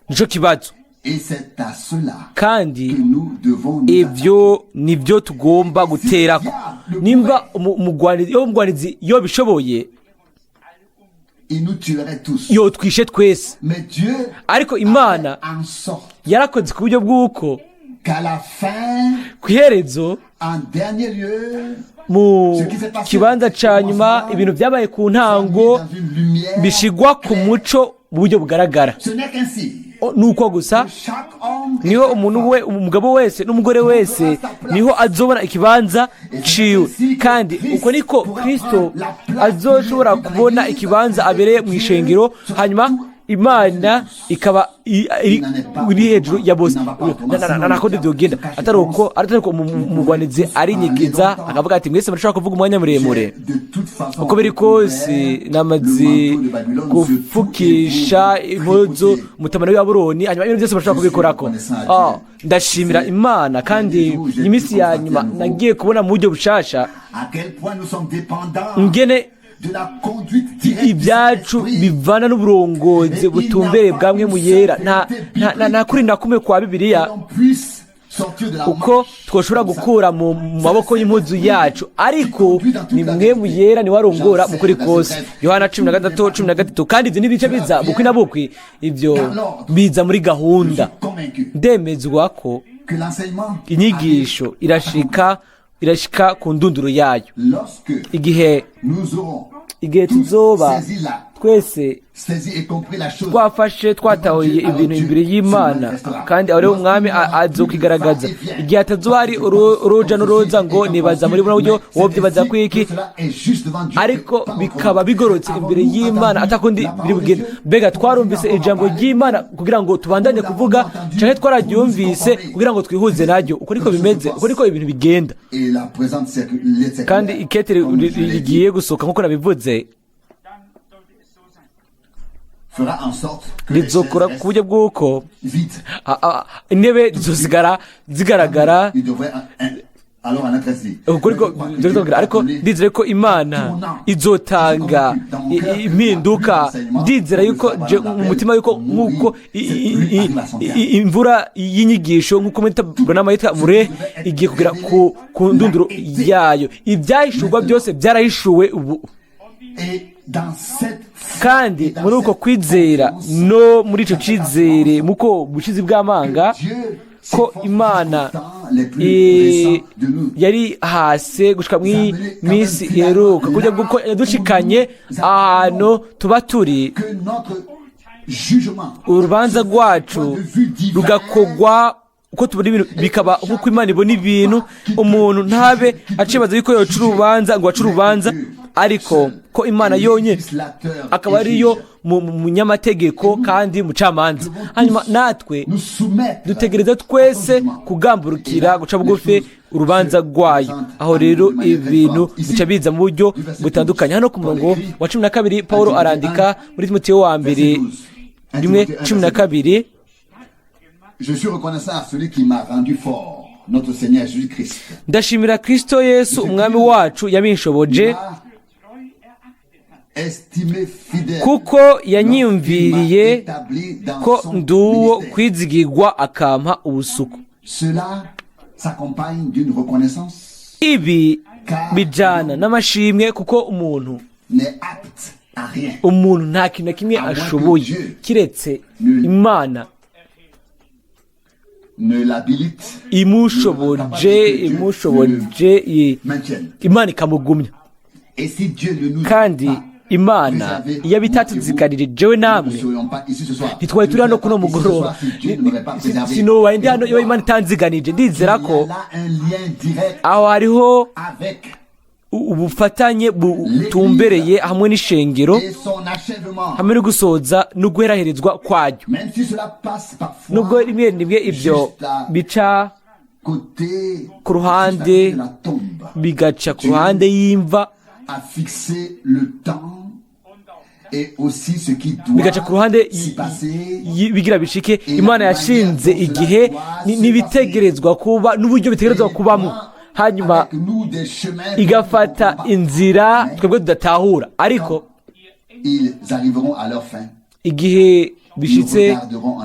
Nico kibazo. Et c'est à cela Kandi que nous devons nous ibyo nibyo tugomba guterako. Nimba iyo umugwanizi yobishoboye, attaquer. Il nous tuerait tous. yotwishe twese. Mais Dieu Ariko a Imana fait en sorte yarakoze ku buryo bw'uko qu'à la fin, ku iherezo, en dernier lieu, mu kibanza ca nyuma, ibintu byabaye ku ntango dans une lumière bishigwa ku claire. muco mu buryo bugaragara. Ce n'est qu'ainsi Nuko gusa que chaque homme et niho chaque umuntu femme we, umugabo wese n'umugore wese, niho azobona ikibanza ciwe. Kandi uko niko Kristo azoshobora kubona ikibanza abereye mu ishengero, hanyuma Imana ikaba iri hejuru ya bose. Nakundi byogenda atari uko umugwanizi arinyigiza akavuga ati: "Mwese murashobora kuvuga umwanya muremure." J'ai de toute façon Uko biri kose, recouvert namaze le manteau de Babylone gupfukisha sur tout et vous impuzu tripoter. umutamana w'i Babuloni, hanyuma ibintu byose bashobora kubikorako. Ah, ndashimira Imana. Kandi iminsi ya nyuma nagiye kubona mu buryo bushasha À quel point nous sommes dépendants ingene de la conduite directe du ibyacu Saint-Esprit. bivana n'uburongozi butumbereye bwa mwe mu yera. Nta kuri na kumwe kwa Bibiliya Que l'on puisse sortir de la uko manche twoshobora comme ça. gukura mu maboko y'impuzu yacu, ariko ni mwe mu yera niwe arongora mu kuri kose. Yohana 16:13. Kandi ibyo ntibice biza bukwi na bukwi, ibyo biza muri Je gahunda. suis convaincu Ndemezwa ko que l'enseignement inyigisho irashika ku ndunduro yayo lorsque igihe nous aurons igihe tous tuzoba saisi la twese saisi et compris la chose twafashe twatahuye ibintu imbere y'Imana, kandi aho rero umwami azokwigaragaza igihe hatazoba hari uruja n'uruza ngo nibaza muri buno buryo, wowe byibaza kwiki, ariko bikaba bigorotse imbere y'Imana atakundi biri bugende. Mbega twarumvise ijambo ry'Imana kugira ngo tubandanye kuvuga, canke twararyumvise kugira ngo twihuze naryo? Uko niko bimeze, uko niko ibintu bigenda. Et la présente lettre Kandi ikete rigiye gusohoka, nk'uko nabivuze, Dann sollte es so sein. fera en sorte que les rizokora chaises ku buryo bw'uko restent vides. intebe zizosigara zigaragara. Il devrait alors en être ainsi. Uko niko Mais je crois que Dieu bizogera, ariko a donné ndizera ko Imana izotanga impinduka. Ndizera yuko je mu mutima yuko nk'uko imvura y'inyigisho, nk'uko mwita Branham yita mure, igiye kugera ku ndunduro yayo. Ibyahishurwa byose byarahishuwe ubu. Et dans cette foi Kandi et dans muri uko cette kwizera confiance, no muri ico cizere, muko bushizi bw'amanga Dieu ko s'efforce Imana jusqu'au temps les plus récents de nous yari hase gushika mw'i minsi iheruka kuburyo bw'uko yadushikanye ahantu tuba turi, que notre jugement urubanza rwacu point de vue divin, rugakogwa uko tubona ibintu, bikaba nk'uko Imana ibona ibintu, umuntu ntabe acibaza yuko yoca urubanza ngo ace urubanza. Ariko ko Imana yonyine akaba ariyo munyamategeko kandi mucamanza. Hanyuma natwe dutegereza twese kugamburukira guca bugufi urubanza rwayo. Aho rero ibintu bica biza mu buryo butandukanye. Hano ku murongo wa 12, Paul arandika muri Timoteyo wa mbere 1:12: Je suis reconnaissant à celui qui m'a rendu fort, notre Seigneur Jésus-Christ. Ndashimira Kristo Yesu Umwami wacu yabinshoboje, Estimé fidèle, kuko yanyiyumviriye ko nduwo kwizigirwa, akampa ubusuku. Cela s'accompagne d'une reconnaissance Ibi bijana n'amashimwe, kuko umuntu n'est apte à rien. umuntu nta kintu na kimwe ashoboye kiretse Imana Ne l'habilite, imushoboje, maintienne. Imana ikamugumya. Et si Dieu ne nous Kandi pas Imana iyo bitatuziganije jewe namwe, nous ne serions pas ici ce soir. ntitwari turi hano kuno mugoroba. Sinobaye ndi hano iyo Imana itanziganije. Ndizera Il y ko a là un lien direct aho hariho avec ubufatanye butumbereye hamwe n'ishengero et son achèvement. hamwe no gusoza no guheraherezwa kwayo. Même si cela passe parfois Nubwo rimwe rimwe ibyo bica côté ku ruhande, juste à côté de la tombe, bigaca ku ruhande y'imva, a fixé le temps et aussi ce qui doit bigaca ku ruhande s'y passer. bigira bishike, Imana yashinze igihe n'ibitegerezwa kuba n'uburyo bitegerezwa kubamo, hanyuma Avec nous des chemins igafata que nous ne comprenons inzira twebwe tudatahura. Ariko pas. Ils arriveront à leur fin. Igihe bishitse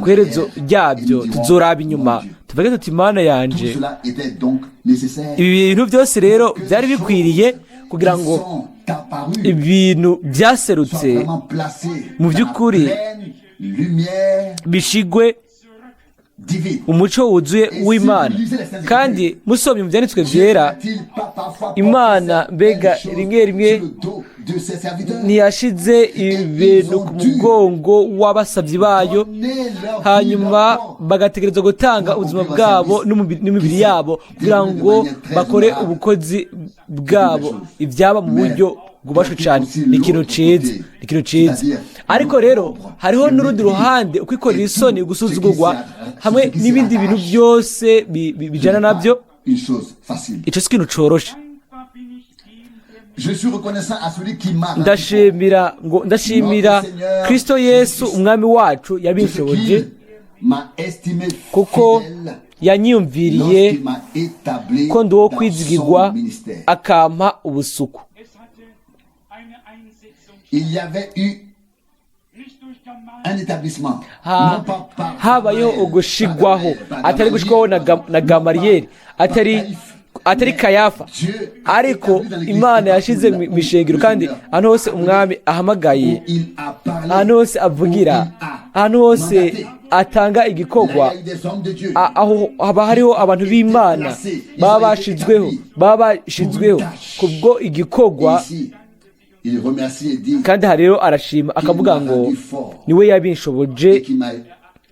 ku iherezo ryabyo, tuzoraba inyuma tuvuge tuti: "Imana Tout yanje." cela était donc nécessaire. Ibi bintu byose rero byari bikwiriye kugira Qui ngo sont apparus ibintu soient byaserutse vraiment placés mu dans la by'ukuri pleine lumière bishigwe divine. umuco wuzuye w'Imana. Kandi musomye mu byanditswe byera, N'a-t-il pas parfois Imana porté mbega certaines choses rimwe rimwe sur le dos de ses serviteurs? ntiyashize ibintu ku mugongo w'abasabyi bayo, Donner leur vie, hanyuma leur corps, bagategereza gutanga ubuzima bwabo n'imibiri yabo kugira ngo bakore ubukozi bwabo ibyaba mu buryo bwubashwe cyane? Ni ikintu ciza, ni ikintu ciza. Ariko rero hariho n'urundi ruhande: ukwikorera isoni, gusuzugurwa hamwe n'ibindi bintu byose bijana nabyo. Une chose facile. Ico si ikintu coroshe. Dankbar bin ich dem, der mich Je suis reconnaissant à celui qui m'a rendu fort. Ndashimira ngo ndashimira Kristo Yesu Umwami wacu De ce yabinshoboje, qu'il m'a estimé kuko fidèle yanyiyumviriye lorsqu'il m'a établi ko ndi uwo dans kwizigirwa, son ministère. akampa ubusuku. Es hatte eine Einsetzung, Il y avait eu nicht durch Gamaliel, un établissement, non pas par Habayeho Gamaliel, ugushigwaho, par atari Gamaliel, gushigwaho na non Gamariyeri, par atari Caïphe, atari mais Kayafa, Dieu a ariko établi dans l'église Imana partout yashize là mu où ishengero le kandi Seigneur ahantu hose a appelé, Umwami ahamagaye, où il a parlé, ahantu hose avugira, où il a ahantu hose mandaté. atanga Là, igikorwa, il y a eu des hommes de Dieu aho haba hariho abantu b'Imana baba bashizweho kubwo igikorwa. Ici, il remercie et dit Kandi aha rero arashima akavuga ngo niwe yabinshoboje, et qui m'a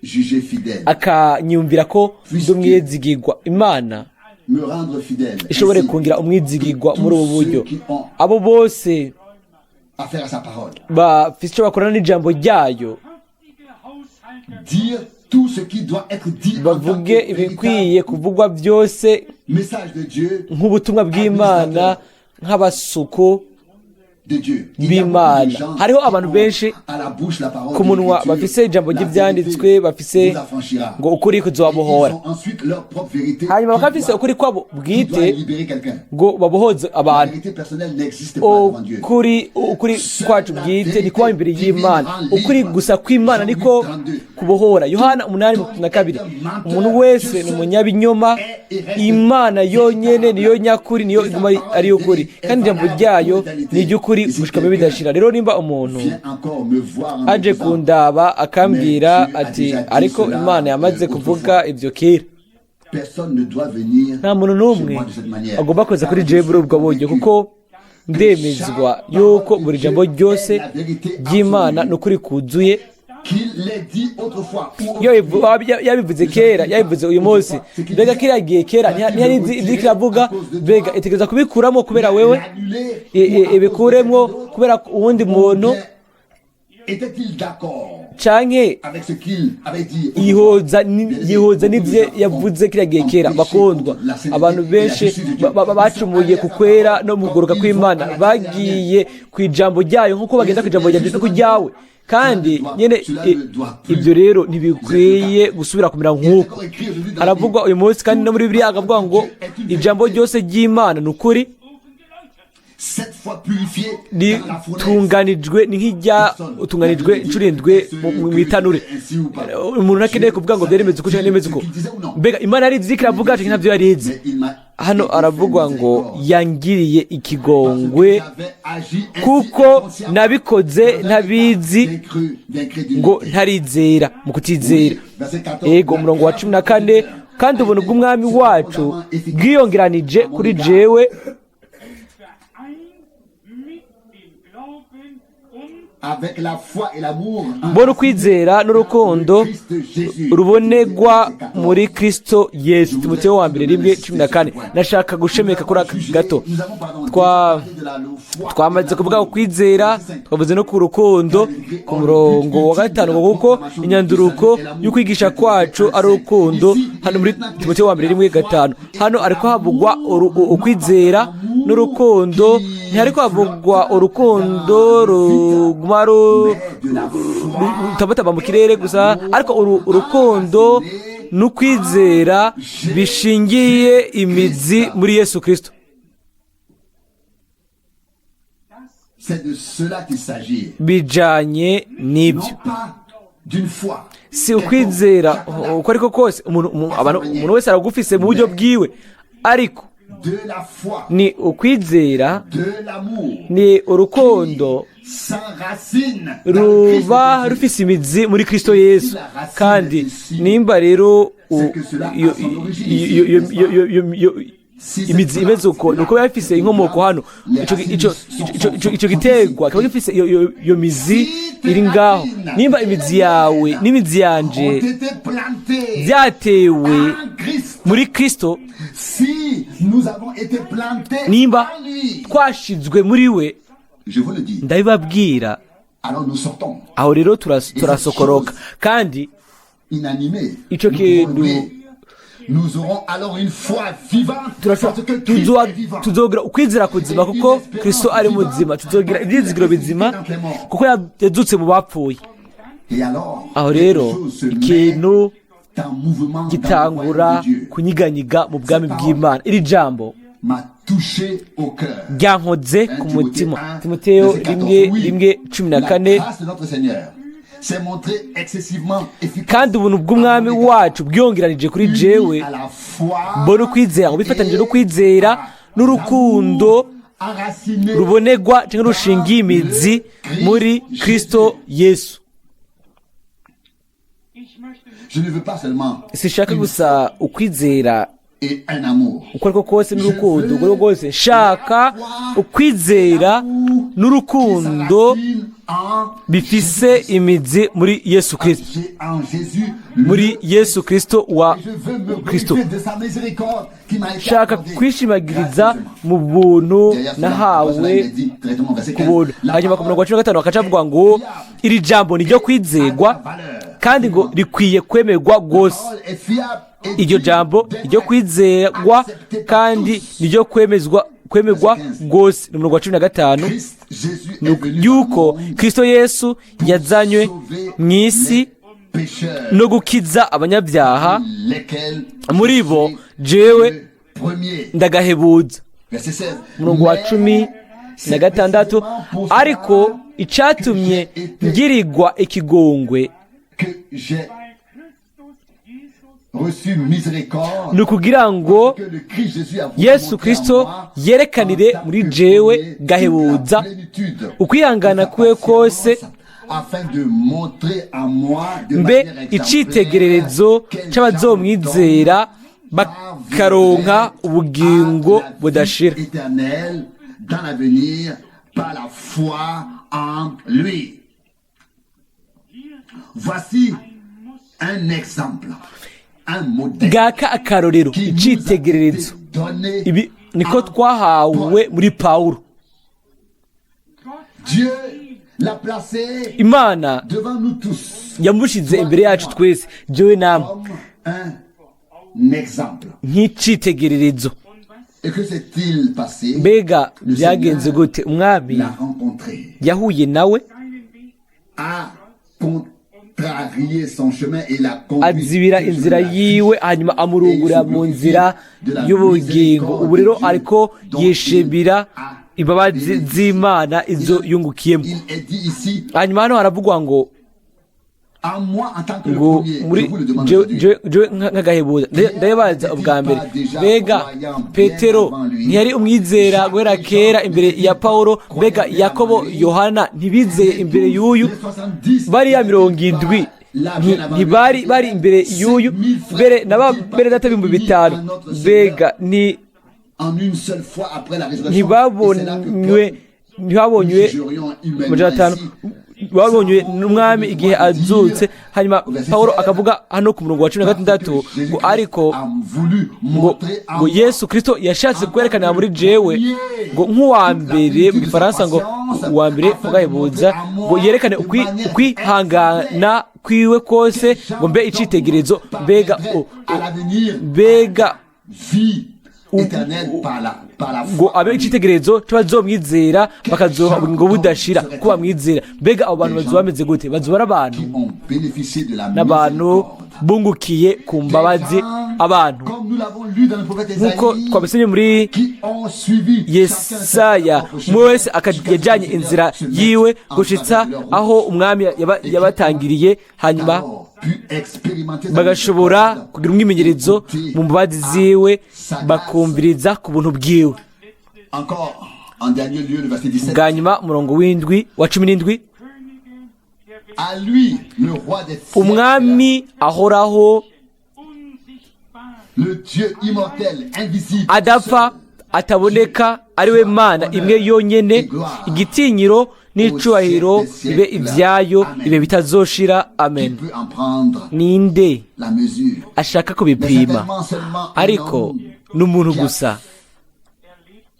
jugé fidèle. akanyumvira ko ndi umwizigirwa. Imana Me rendre fidèle. ishobore Ainsi, kungira umwizigirwa muri ubu buryo. Tous ceux qui ont Abo bose affaire à sa parole. bafise icyo bakorana n'ijambo ryayo, haftige Haushalter Dire tout ce qui doit être dit en tant bavuge que ibikwiye véritable kuvugwa byose message de Dieu, nk'ubutumwa bw'Imana, nk'abasuku de Dieu. Il y a beaucoup de b'Imana. gens Hariho qui abantu ont benshi à la bouche la parole ku de munwa l'Écriture. bafise ijambo La ry'ibyanditswe, vérité bafise vous affranchira. ngo ukuri Et kuzobabohora, ils ont ensuite leur propre vérité hanyuma qui bakaba bafise doit- ukuri kwabo qui bwite doit libérer quelqu'un. ngo babohoze La abantu. vérité personnelle n'existe pas devant Dieu. Ukuri kwacu bwite ni kuba imbere y'Imana. Ukuri gusa kw'Imana niko kubohora. Yohana 8:32: umuntu wese ni umunyabinyoma, Imana yonyene niyo nyakuri, niyo iguma ari ukuri, kandi ijambo ryayo ni iry'ukuri gushika mu bidashira. Rero nimba umuntu Viens encore me voir en me aje disant, kundaba akambwira ati: "Ariko Imana yamaze kuvuga ibyo kera", personne ne doit venir nta muntu chez n'umwe moi de cette manière. agomba kuza kuri Car jewe je muri suis ubwo buryo, convaincu kuko ndemezwa yuko buri jambo ryose ry'Imana ni ukuri kuzuye. Qu'il l'ait dit autrefois ou Iyo yabivuze kera, yabivuze uyu munsi. Mbega kiriya gihe kera ntiyari izi ibyo iriko iravuga? Mbega itegereza kubikuramo kubera wewe, ibikuremwo kubera uwundi muntu, Était-il d'accord canke avec ce qu'il avait dit? Yihoza n'ivyo yavuze kiriya gihe kera? Bakundwa, abantu benshi bacumuye ku kwera no mu kugaruka kw'Imana, bagiye ku ijambo ryayo nk'uko bagenda ku ijambo ryawe no ku ryawe. Kandi nyene ibyo rero ntibikwiye gusubira kumera nk'uko haravugwa uyu munsi. Kandi no muri Bibiliya akavuga ngo ijambo ryose ry'Imana ni ukuri, Sept fois purifié dans la fournaise. Ritunganijwe, ni nk'ijya utunganijwe inshuro indwi mu itanure. Umuntu ntakeneye kuvuga ngo byari bimeze uko cyangwa bimeze uko. Mbega Imana yari izi iravuga canke ntabyo yari izi? Mais il m'a Hano été aravugwa fait ngo miséricorde. yangiriye Parce que ikigongwe j'avais agi ainsi kuko inconsciemment, nabikoze dans un état ntabizi, d'incrédulité. ngo ntarizera, mu kutizera. Oui, verset 14. Ego, umurongo wa 14: kandi ubuntu bw'Umwami wacu bwiyongeranije kuri jewe Vereint mit dem Glauben und Avec la foi et l'amour mbona ukwizera n'urukundo Christ Jésus. rubonegwa muri Kristo Yesu. Timoteyo wa mbere 1:14. Nashaka gushemeka kuri aka gato. Twamaze kuvuga ku kwizera, twavuze no ku rukundo ku murongo wa 5, ngo kuko inyanduruko y'ukwigisha kwacu ari urukundo. Hano muri Timoteyo wa mbere 1:5, hano ariko havugwa ukwizera n'urukundo. Ntihariko havugwa urukundo ruguma rutabataba mu kirere gusa, ariko urukundo n'ukwizera bishingiye imizi muri Yesu Kristo. C'est de cela qu'il s'agit. Bijanye n'ibyo. Non pas d'une foi. Si ukwizera uko ariko kose, umuntu wese aragufise mu buryo bwiwe, ariko De la foi, ni ukwizera, de l'amour ni urukundo s'enracine dans le Christ ruba Jésus. rufise imizi muri Kristo Yesu. Kandi nimba rero iyo imizi imeze uko, ni uko biba bifise inkomoko hano. Ico giterwa kiba gifise iyo mizi iri ngaho. Nimba imizi yawe n'imizi yanje Ont été plantés byatewe en Christ. muri Kristo, Si nous avons été plantés nimba en lui, twashizwe muri we, je vous le dis, ndabibabwira, alors nous sortons aho rero turasokoroka kandi inanimés. Ico Nous kintu pouvons lever. Nous aurons alors une foi vivante parce que Christ est vivant. Tuzogira ukwizera kuzima kuko Kristo ari muzima. Tuzogira ibyizigiro bizima kuko yazutse mu bapfuye. Et alors, Aho quelque rero chose se met ikintu en mouvement dans le gitangura royaume de Dieu. kunyiganyiga mu bwami bw'Imana. Iri jambo M'a touché au cœur. ryankoze ku mutima. Timoteyo 1:1:14: La grâce de notre Seigneur s'est montrée excessivement efficace. Kandi ubuntu bw'Umwami wacu bwiyongeranije kuri jewe, Unis à la foi mbona ukwizera ngo bifatanije no kwizera n'urukundo enraciné rubonegwa cyangwa rushingiye imizi muri Kristo Yesu. Ich möchte nicht Je ne veux pas seulement Sinshaka gusa ukwizera et un amour. uko ariko kose n'urukundo uko ariko kose. Nshaka ukwizera n'urukundo Qui s'enracine en bifise imizi muri Yesu Kristo, en Jésus. muri Yesu Kristo wa Et je veux me Kristo. glorifier de sa miséricorde qui m'a été Nshaka accordée kwishimagiriza gracieusement. mu buntu Derrière cela, nahawe cela, il est dit directement au verset ku 15, buntu. la Hanyuma ku murongo wa parole 15 bakaca bavuga ngo iri jambo ni ryo kwizegwa kandi ngo rikwiye kwemerwa rwose. parole est fiable et Iryo digne jambo d'être ni ryo kwizerwa acceptée par kandi tous. ni ryo kwemerwa rwose. Ni umurongo wa 15. Christ Jésus Ni est venu yuko dans le monde Kristo Yesu yazanywe sauver mu isi les pécheurs, no gukiza abanyabyaha, lesquels muri bo je suis jewe le premier. ndagahebuza. Verset 16. Umurongo wa Mais 16: ariko icatumye ngirirwa ikigongwe que j'ai bei Christus Jesus reçu miséricorde, ni ukugira ngo que le Christ Jésus a voulu Yesu montrer Kristo en moi yerekanire en tant muri que jewe premier toute gahebuza la plénitude ukwihangana de sa kwe kose, patience, afin de montrer à moi de mbe manière exemplaire icitegererezo quel c'abazomwizera genre d'homme bakaronka ubugingo à la vie budashira. éternelle dans l'avenir par la foi en lui. Voici un exemple, un modèle Ngaka akarorero, qui nous a été icitegererezo. donné Ibi niko en twahawe muri Pawulo. Dieu l'a placé Imana devant nous tous yamushize imbere yacu twese, jewe namwe, comme un exemple. nk'icitegererezo. Et que s'est-il passé? Mbega Le byagenze Seigneur gute? Umwami l'a rencontré, yahuye nawe, a contrarié son chemin et l'a conduit azibira sur le inzira chemin de la vie. yiwe, hanyuma amurungura mu nzira y'ubugingo. Ubu rero ariko yishimira imbabazi z'Imana izo yungukiyemo. Il est dit ici, Hanyuma hano haravugwa ngo à moi en tant que le ngo premier, muri je vous le demande jewe aujourd'hui. jewe nk'agahebuza ndabibaza ubwa mbere, mbega Petero ntiyari umwizera guhera kera imbere ya Pawulo? Mbega Yakobo, Yohana ntibizeye imbere y'uyu? Les 70 Bariya 70 ntibari bari imbere y'uyu? Mbere naba mbere data 5000, mbega ni en une seule fois après la résurrection. Et c'est là que ntibabonywe Paul, ntibabonywe nous jurions humainement 500 ici, babonywe n'umwami igihe azutse. Hanyuma Pawulo akavuga hano ku murongo wa 16 ngo ariko a voulu ngo montrer à ngo moi Yesu Kristo yashatse kwerekanira muri jewe, ngo nk'uwa mbere, mu gifaransa ngo uwa mbere ugahebuza, ngo yerekane ukwihangana kwiwe kose, ngo mbe icitegererezo. Mbega à l'avenir mbega vie éternelle par la ngo foi. abe icitegererezo c'abazomwizera bakazoha ubugingo budashira ko bamwizera. Mbega abo bantu bazoba bameze gute? Bazoba ari abantu Qui ont bénéficié de la n'abantu miséricorde. bungukiye ku mbabazi, abantu Comme nous l'avons lu dans le prophète nk'uko Esaïe, twabisomye muri qui ont suivi Yesaya, umwe wese yajyanye inzira yiwe gushitsa aho umwami yabatangiriye, hanyuma bagashobora kugira umwimenyerezo mu mbabazi ziwe, bakumviriza ku buntu bwiwe. Encore en dernier lieu, le verset 17. Bwa nyuma, umurongo w'indwi wa 17: À lui, le roi des siècles, Umwami ahoraho, Unsichtbar, le Dieu immortel, invisible, adapfa, ataboneka, ari we Mana imwe yonyene, igitinyiro n'icubahiro bibe ibyayo ibihe bitazoshira. qui Amen. peut en prendre Ninde la mesure. ashaka Mais kubipima? certainement seulement un Ariko homme n'umuntu gusa erlebt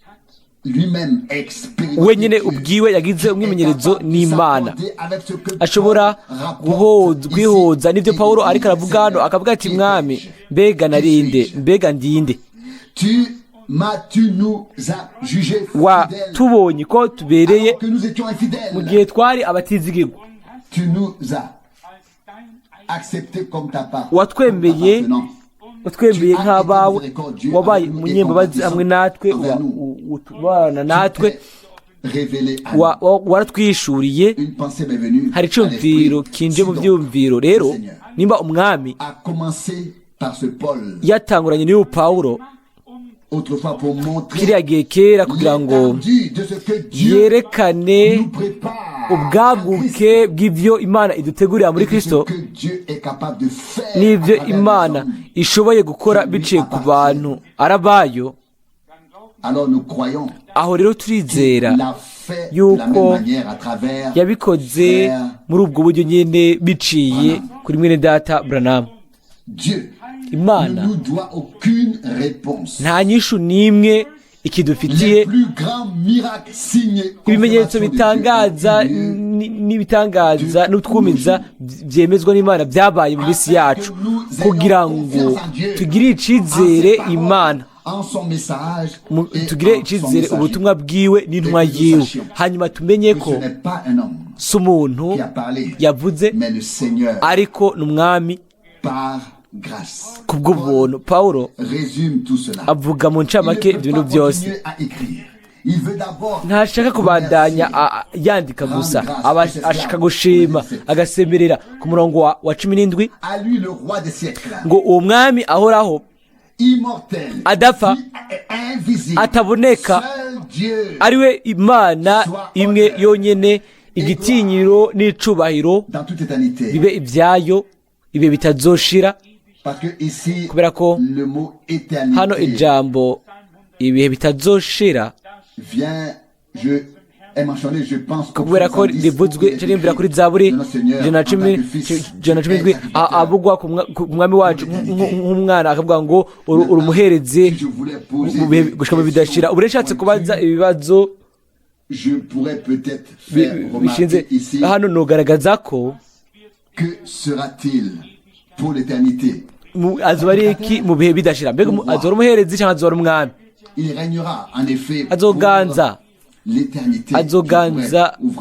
hat, lui-même expérimenté wenyine Dieu, ubwiwe yagize umwimenyerezo est capable de n'Imana, s'accorder avec ce que ashobora Paul rapporte ici kwihoza n'ibyo et Pawulo dit, ariko aravuga hano, Seigneur, akavuga ati: qui Mwami, étais-je? mbega narinde? Qui suis-je? Mbega ndinde? Tu m'as, tu nous as jugés fidèles, Watubonye ko tubereye alors que nous étions infidèles. mu gihe twari abatizigirwa. Tu nous as als dein eigen acceptés comme ta part, Watwemeye, comme t'appartenant. watwemeye nk'abawe, wabaye umunyembabazi hamwe natwe, utubana natwe, Tu t'es révélé à nous. Waratwishuriye. Une pensée m'est venue Hari à icyumviro l'esprit. kinje Si mu donc, byumviro rero, le Seigneur nimba umwami a commencé par ce Paul yatanguranye n'uyu Pawulo autrefois pour montrer kiriya gihe kera, kugira ngo l'étendue de ce que Dieu yerekane nous prépare en ubwaguke bw'ibyo Imana idutegurira muri Christ, et Kristo, de ce que Dieu est capable de faire n'ibyo à travers Imana les hommes. ishoboye gukora biciye ku bantu arabayo, Alors nous croyons aho rero turizera qu'il l'a fait de la même yuko manière à travers yabikoze frère muri ubwo buryo nyine biciye kuri mwene data Branham. Dieu ne Imana nous doit aucune réponse. nta nyishu n'imwe ikidufitiye. Les plus grands miracles signés Ibimenyetso confirmation de Dieu bitangaza ont eu lieu n'ibitangaza n'utwumiza byemezwa n'Imana byabaye mu minsi yacu, kugira ngo tugire icizere Imana, en son message et tugire en son icizere messager. ubutumwa bwiwe n'intumwa yiwe, hanyuma tumenye Que ko ce n'est pas un homme si umuntu qui a parlé, yavuze, mais le Seigneur ariko ni umwami par grâce. kubw'ubuntu. Pawulo Résume tout cela. avuga mu Il ne ncamake peut ibyo bintu pas byose. continuer à écrire. Il veut d'abord Ntashaka kubandanya yandika gusa, aba ashaka gushima, agasemerera ku murongo wa 17 à lui le roi des siècles, ngo uwo mwami ahoraho, immortel, adapfa, invisible, ataboneka, seul Dieu ariwe Imana imwe yonyene, igitinyiro n'icubahiro dans toute éternité. bibe ibyayo ibihe bitazoshira. Parce que ici, Kubera ko le mot éternité hano ijambo ibihe bitazoshira vient, je Kubera ko rivuzwe, niyumvira kuri Zaburi 110, 117, avugwa ku mwami wacu nk'umwana, akavuga ngo uri umuherezi gushika mu bidashira. Ubu nshatse kubaza ibibazo bishinze hano, nugaragaza ko azoba ari iki mu bihe bidashira? Mbega azoba umuherezi cyangwa azoba umwami? Azoganza, azoganza mu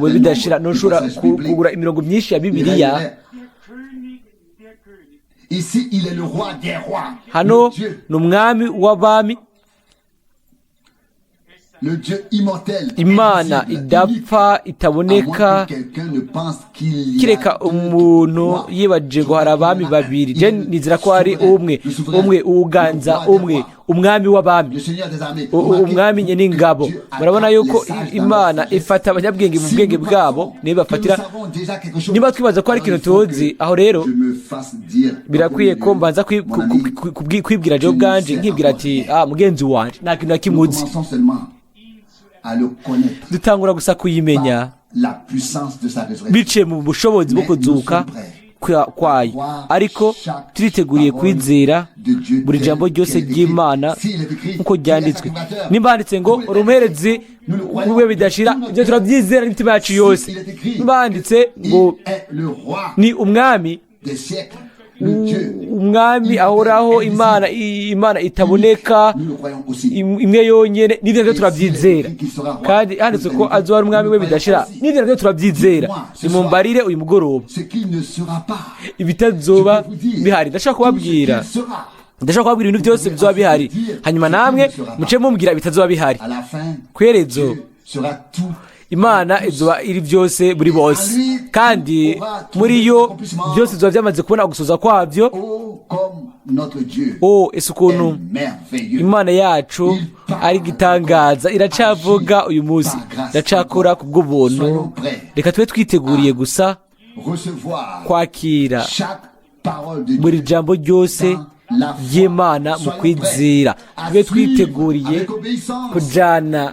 bihe bidashira. Ntushobora kugura imirongo myinshi ya Bibiliya. Hano ni umwami w'abami, Imana idapfa, itaboneka, kireka umuntu yibaje ngo hari abami babiri. Je nizera ko hari umwe, umwe uganza, umwe, umwami w'abami, umwami n'ingabo. Murabona yuko Imana ifata abanyabwenge mu bwenge bwabo, niba bafatira. Niba twibaza ko hari ikintu tuzi, aho rero birakwiye ko mbanza kwibwira jewe ubwanje, nkibwira ati: "Ah, mugenzi wanje, nta kintu na kimwe uzi." Dutangura gusa kuyimenya biciye mu bushobozi bwo kuzuka kwayo, ariko turiteguriye kwizera buri jambo ryose ry'Imana nk'uko ryanditswe. Nimba handitse ngo uri umuherezi we bidashira, ibyo turabyizera n'imitima yacu yose. Nimba handitse ngo ni umwami, umwami ahoraho, Imana itaboneka, imwe yonyine, n'ibyo nabyo turabyizera. Kandi handitse ko azoba ari umwami we bidashira, n'ibyo nabyo turabyizera. Nimumbarire uyu mugoroba ibitazoba bihari. Ndashaka kubabwira ibintu byose bizoba bihari, hanyuma namwe muce mumbwira ibitazoba bihari. Ku iherezo Imana izoba iri byose buri bose, kandi muri yo byose bizoba byamaze kubona ugusoza kwabyo. O, ese ukuntu Imana yacu ari igitangaza! Iracavuga uyu munsi, iracakora ku bw'ubuntu. Reka tube twiteguriye gusa kwakira buri jambo ryose ry'Imana mu kwizera. Tube twiteguriye kujyana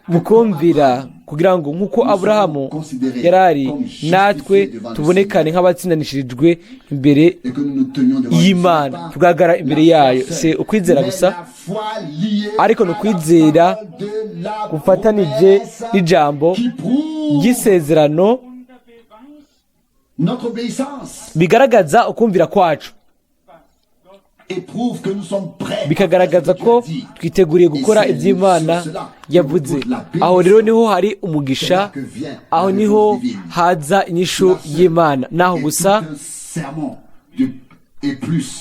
mu kumvira, kugira ngo nk'uko Aburahamu yarari, natwe tubonekane nk'abatsindanishirijwe imbere y'Imana, tugaragara imbere yayo. Si ukwizera gusa, ariko ni ukwizera gufatanije n'ijambo ry'isezerano bigaragaza ukumvira kwacu, bikagaragaza ko twiteguriye gukora iby'Imana yavuze. Aho rero niho hari umugisha, aho niho haza inyishu y'Imana, naho gusa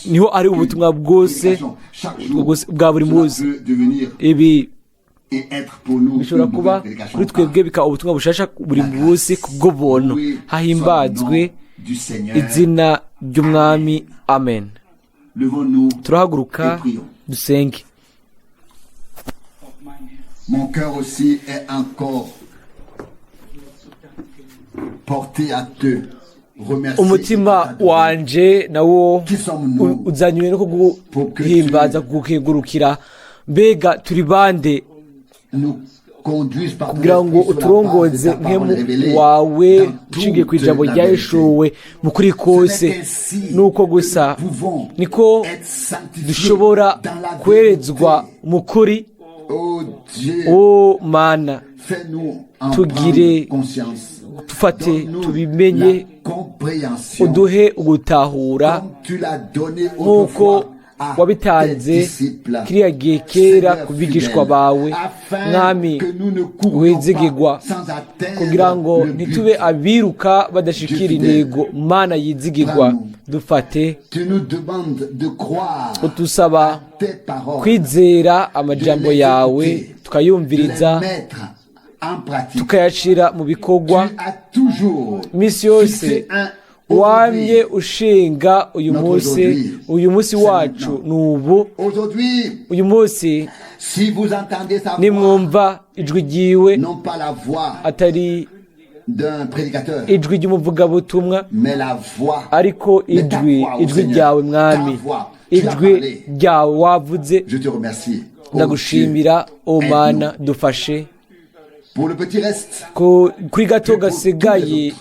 niho ari ubutumwa bwose bwa buri munsi. Ibi bishobora kuba kuri twebwe bikaba ubutumwa bushasha buri munsi ku bw'ubuntu. Hahimbazwe izina ry'Umwami. Amen. Turahaguruka dusenge. Mon cœur aussi est encore porté à te remercier. Umutima wanje nawo uzanywe no kuguhimbaza, kugukengurukira. Mbega turi bande kugira ngo uturongoze nkemu wawe ushingiye ku ijambo ryahishuwe mu kuri kose? Nuko gusa niko dushobora kwerezwa mu kuri. O Mana, tugire, tufate, tubimenye, uduhe ugutahura nk'uko wabitanze kiriya gihe kera ku bigishwa bawe, Mwami wizigigwa, kugira ngo ntitube abiruka badashikira intego. Mana yizigigwa, dufate. Udusaba kwizera amajambo yawe, tukayumviriza, tukayashyira mu bikorwa iminsi yose. Wamye ushinga uyu munsi. Uyu munsi wacu ni ubu. Uyu munsi nimwumva ijwi ryiwe, atari ijwi ry'umuvugabutumwa, ariko ijwi ryawe, Mwami, ijwi ryawe wavuze. Ndagushimira, o Mana, dufashe. Pour le petit reste, Kuri gato gasigaye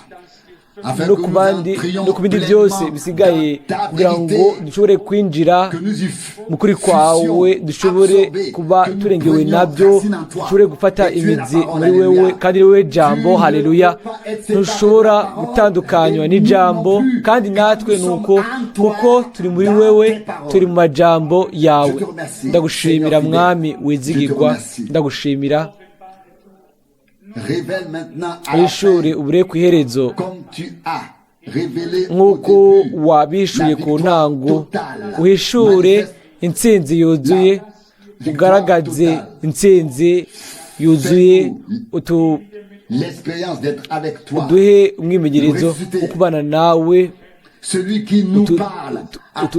afin no que ku nous bandi entrions no ku bindi byose pleinement bisigaye dans ta kugira ngo vérité, dushobore kwinjira que nous y mu kuri kwawe fussions dushobore absorbés, kuba que nous turengewe prenions nabyo racine en toi. dushobore gufata Et tu es la imizi parole, muri wewe alléluia. kandi wewe jambo Tu ne haleluya peux pas être séparé ntushobora de la parole, gutandukanywa et n'ijambo nous non plus, kandi natwe car nous nuko sommes en toi, kuko turi muri dans wewe tes paroles. turi mu majambo yawe Je te remercie, ndagushimira Seigneur fidèle. mwami Je te wizigirwa remercie. Ndagushimira. Révèle maintenant à la Wishure fin, ubure ku iherezo comme tu as révélé au nk'uko début, wabishuye la ku victoire ntango totale. uhishure Manifeste intsinzi yuzuye ugaragaze intsinzi yuzuye l'expérience d'être avec toi, uduhe umwimenyerezo wo kubana nawe celui qui nous parle,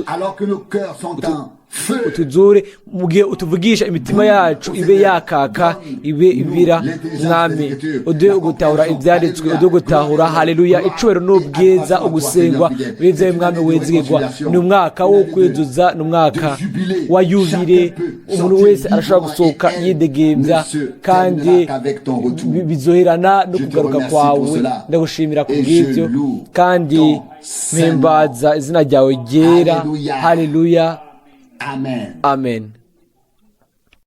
alors que nos cœurs sont en feu. Utuzure mu gihe utuvugisha imitima yacu ibe yakaka ibe ibira. Mwami, uduhe ugutahura ibyanditswe, uduhe gutahura. Haleluya, icubahiro n'ubwiza, ugusengwa bize mwami wizigirwa. Ni umwaka wo kwizuza, ni umwaka wa yubile. Umuntu wese arashobora gusohoka yidegembya kandi bizoherana no kugaruka kwawe. Ndagushimira ku bw'ibyo kandi mpimbaza izina ryawe ryera. Haleluya. Amen. Amen.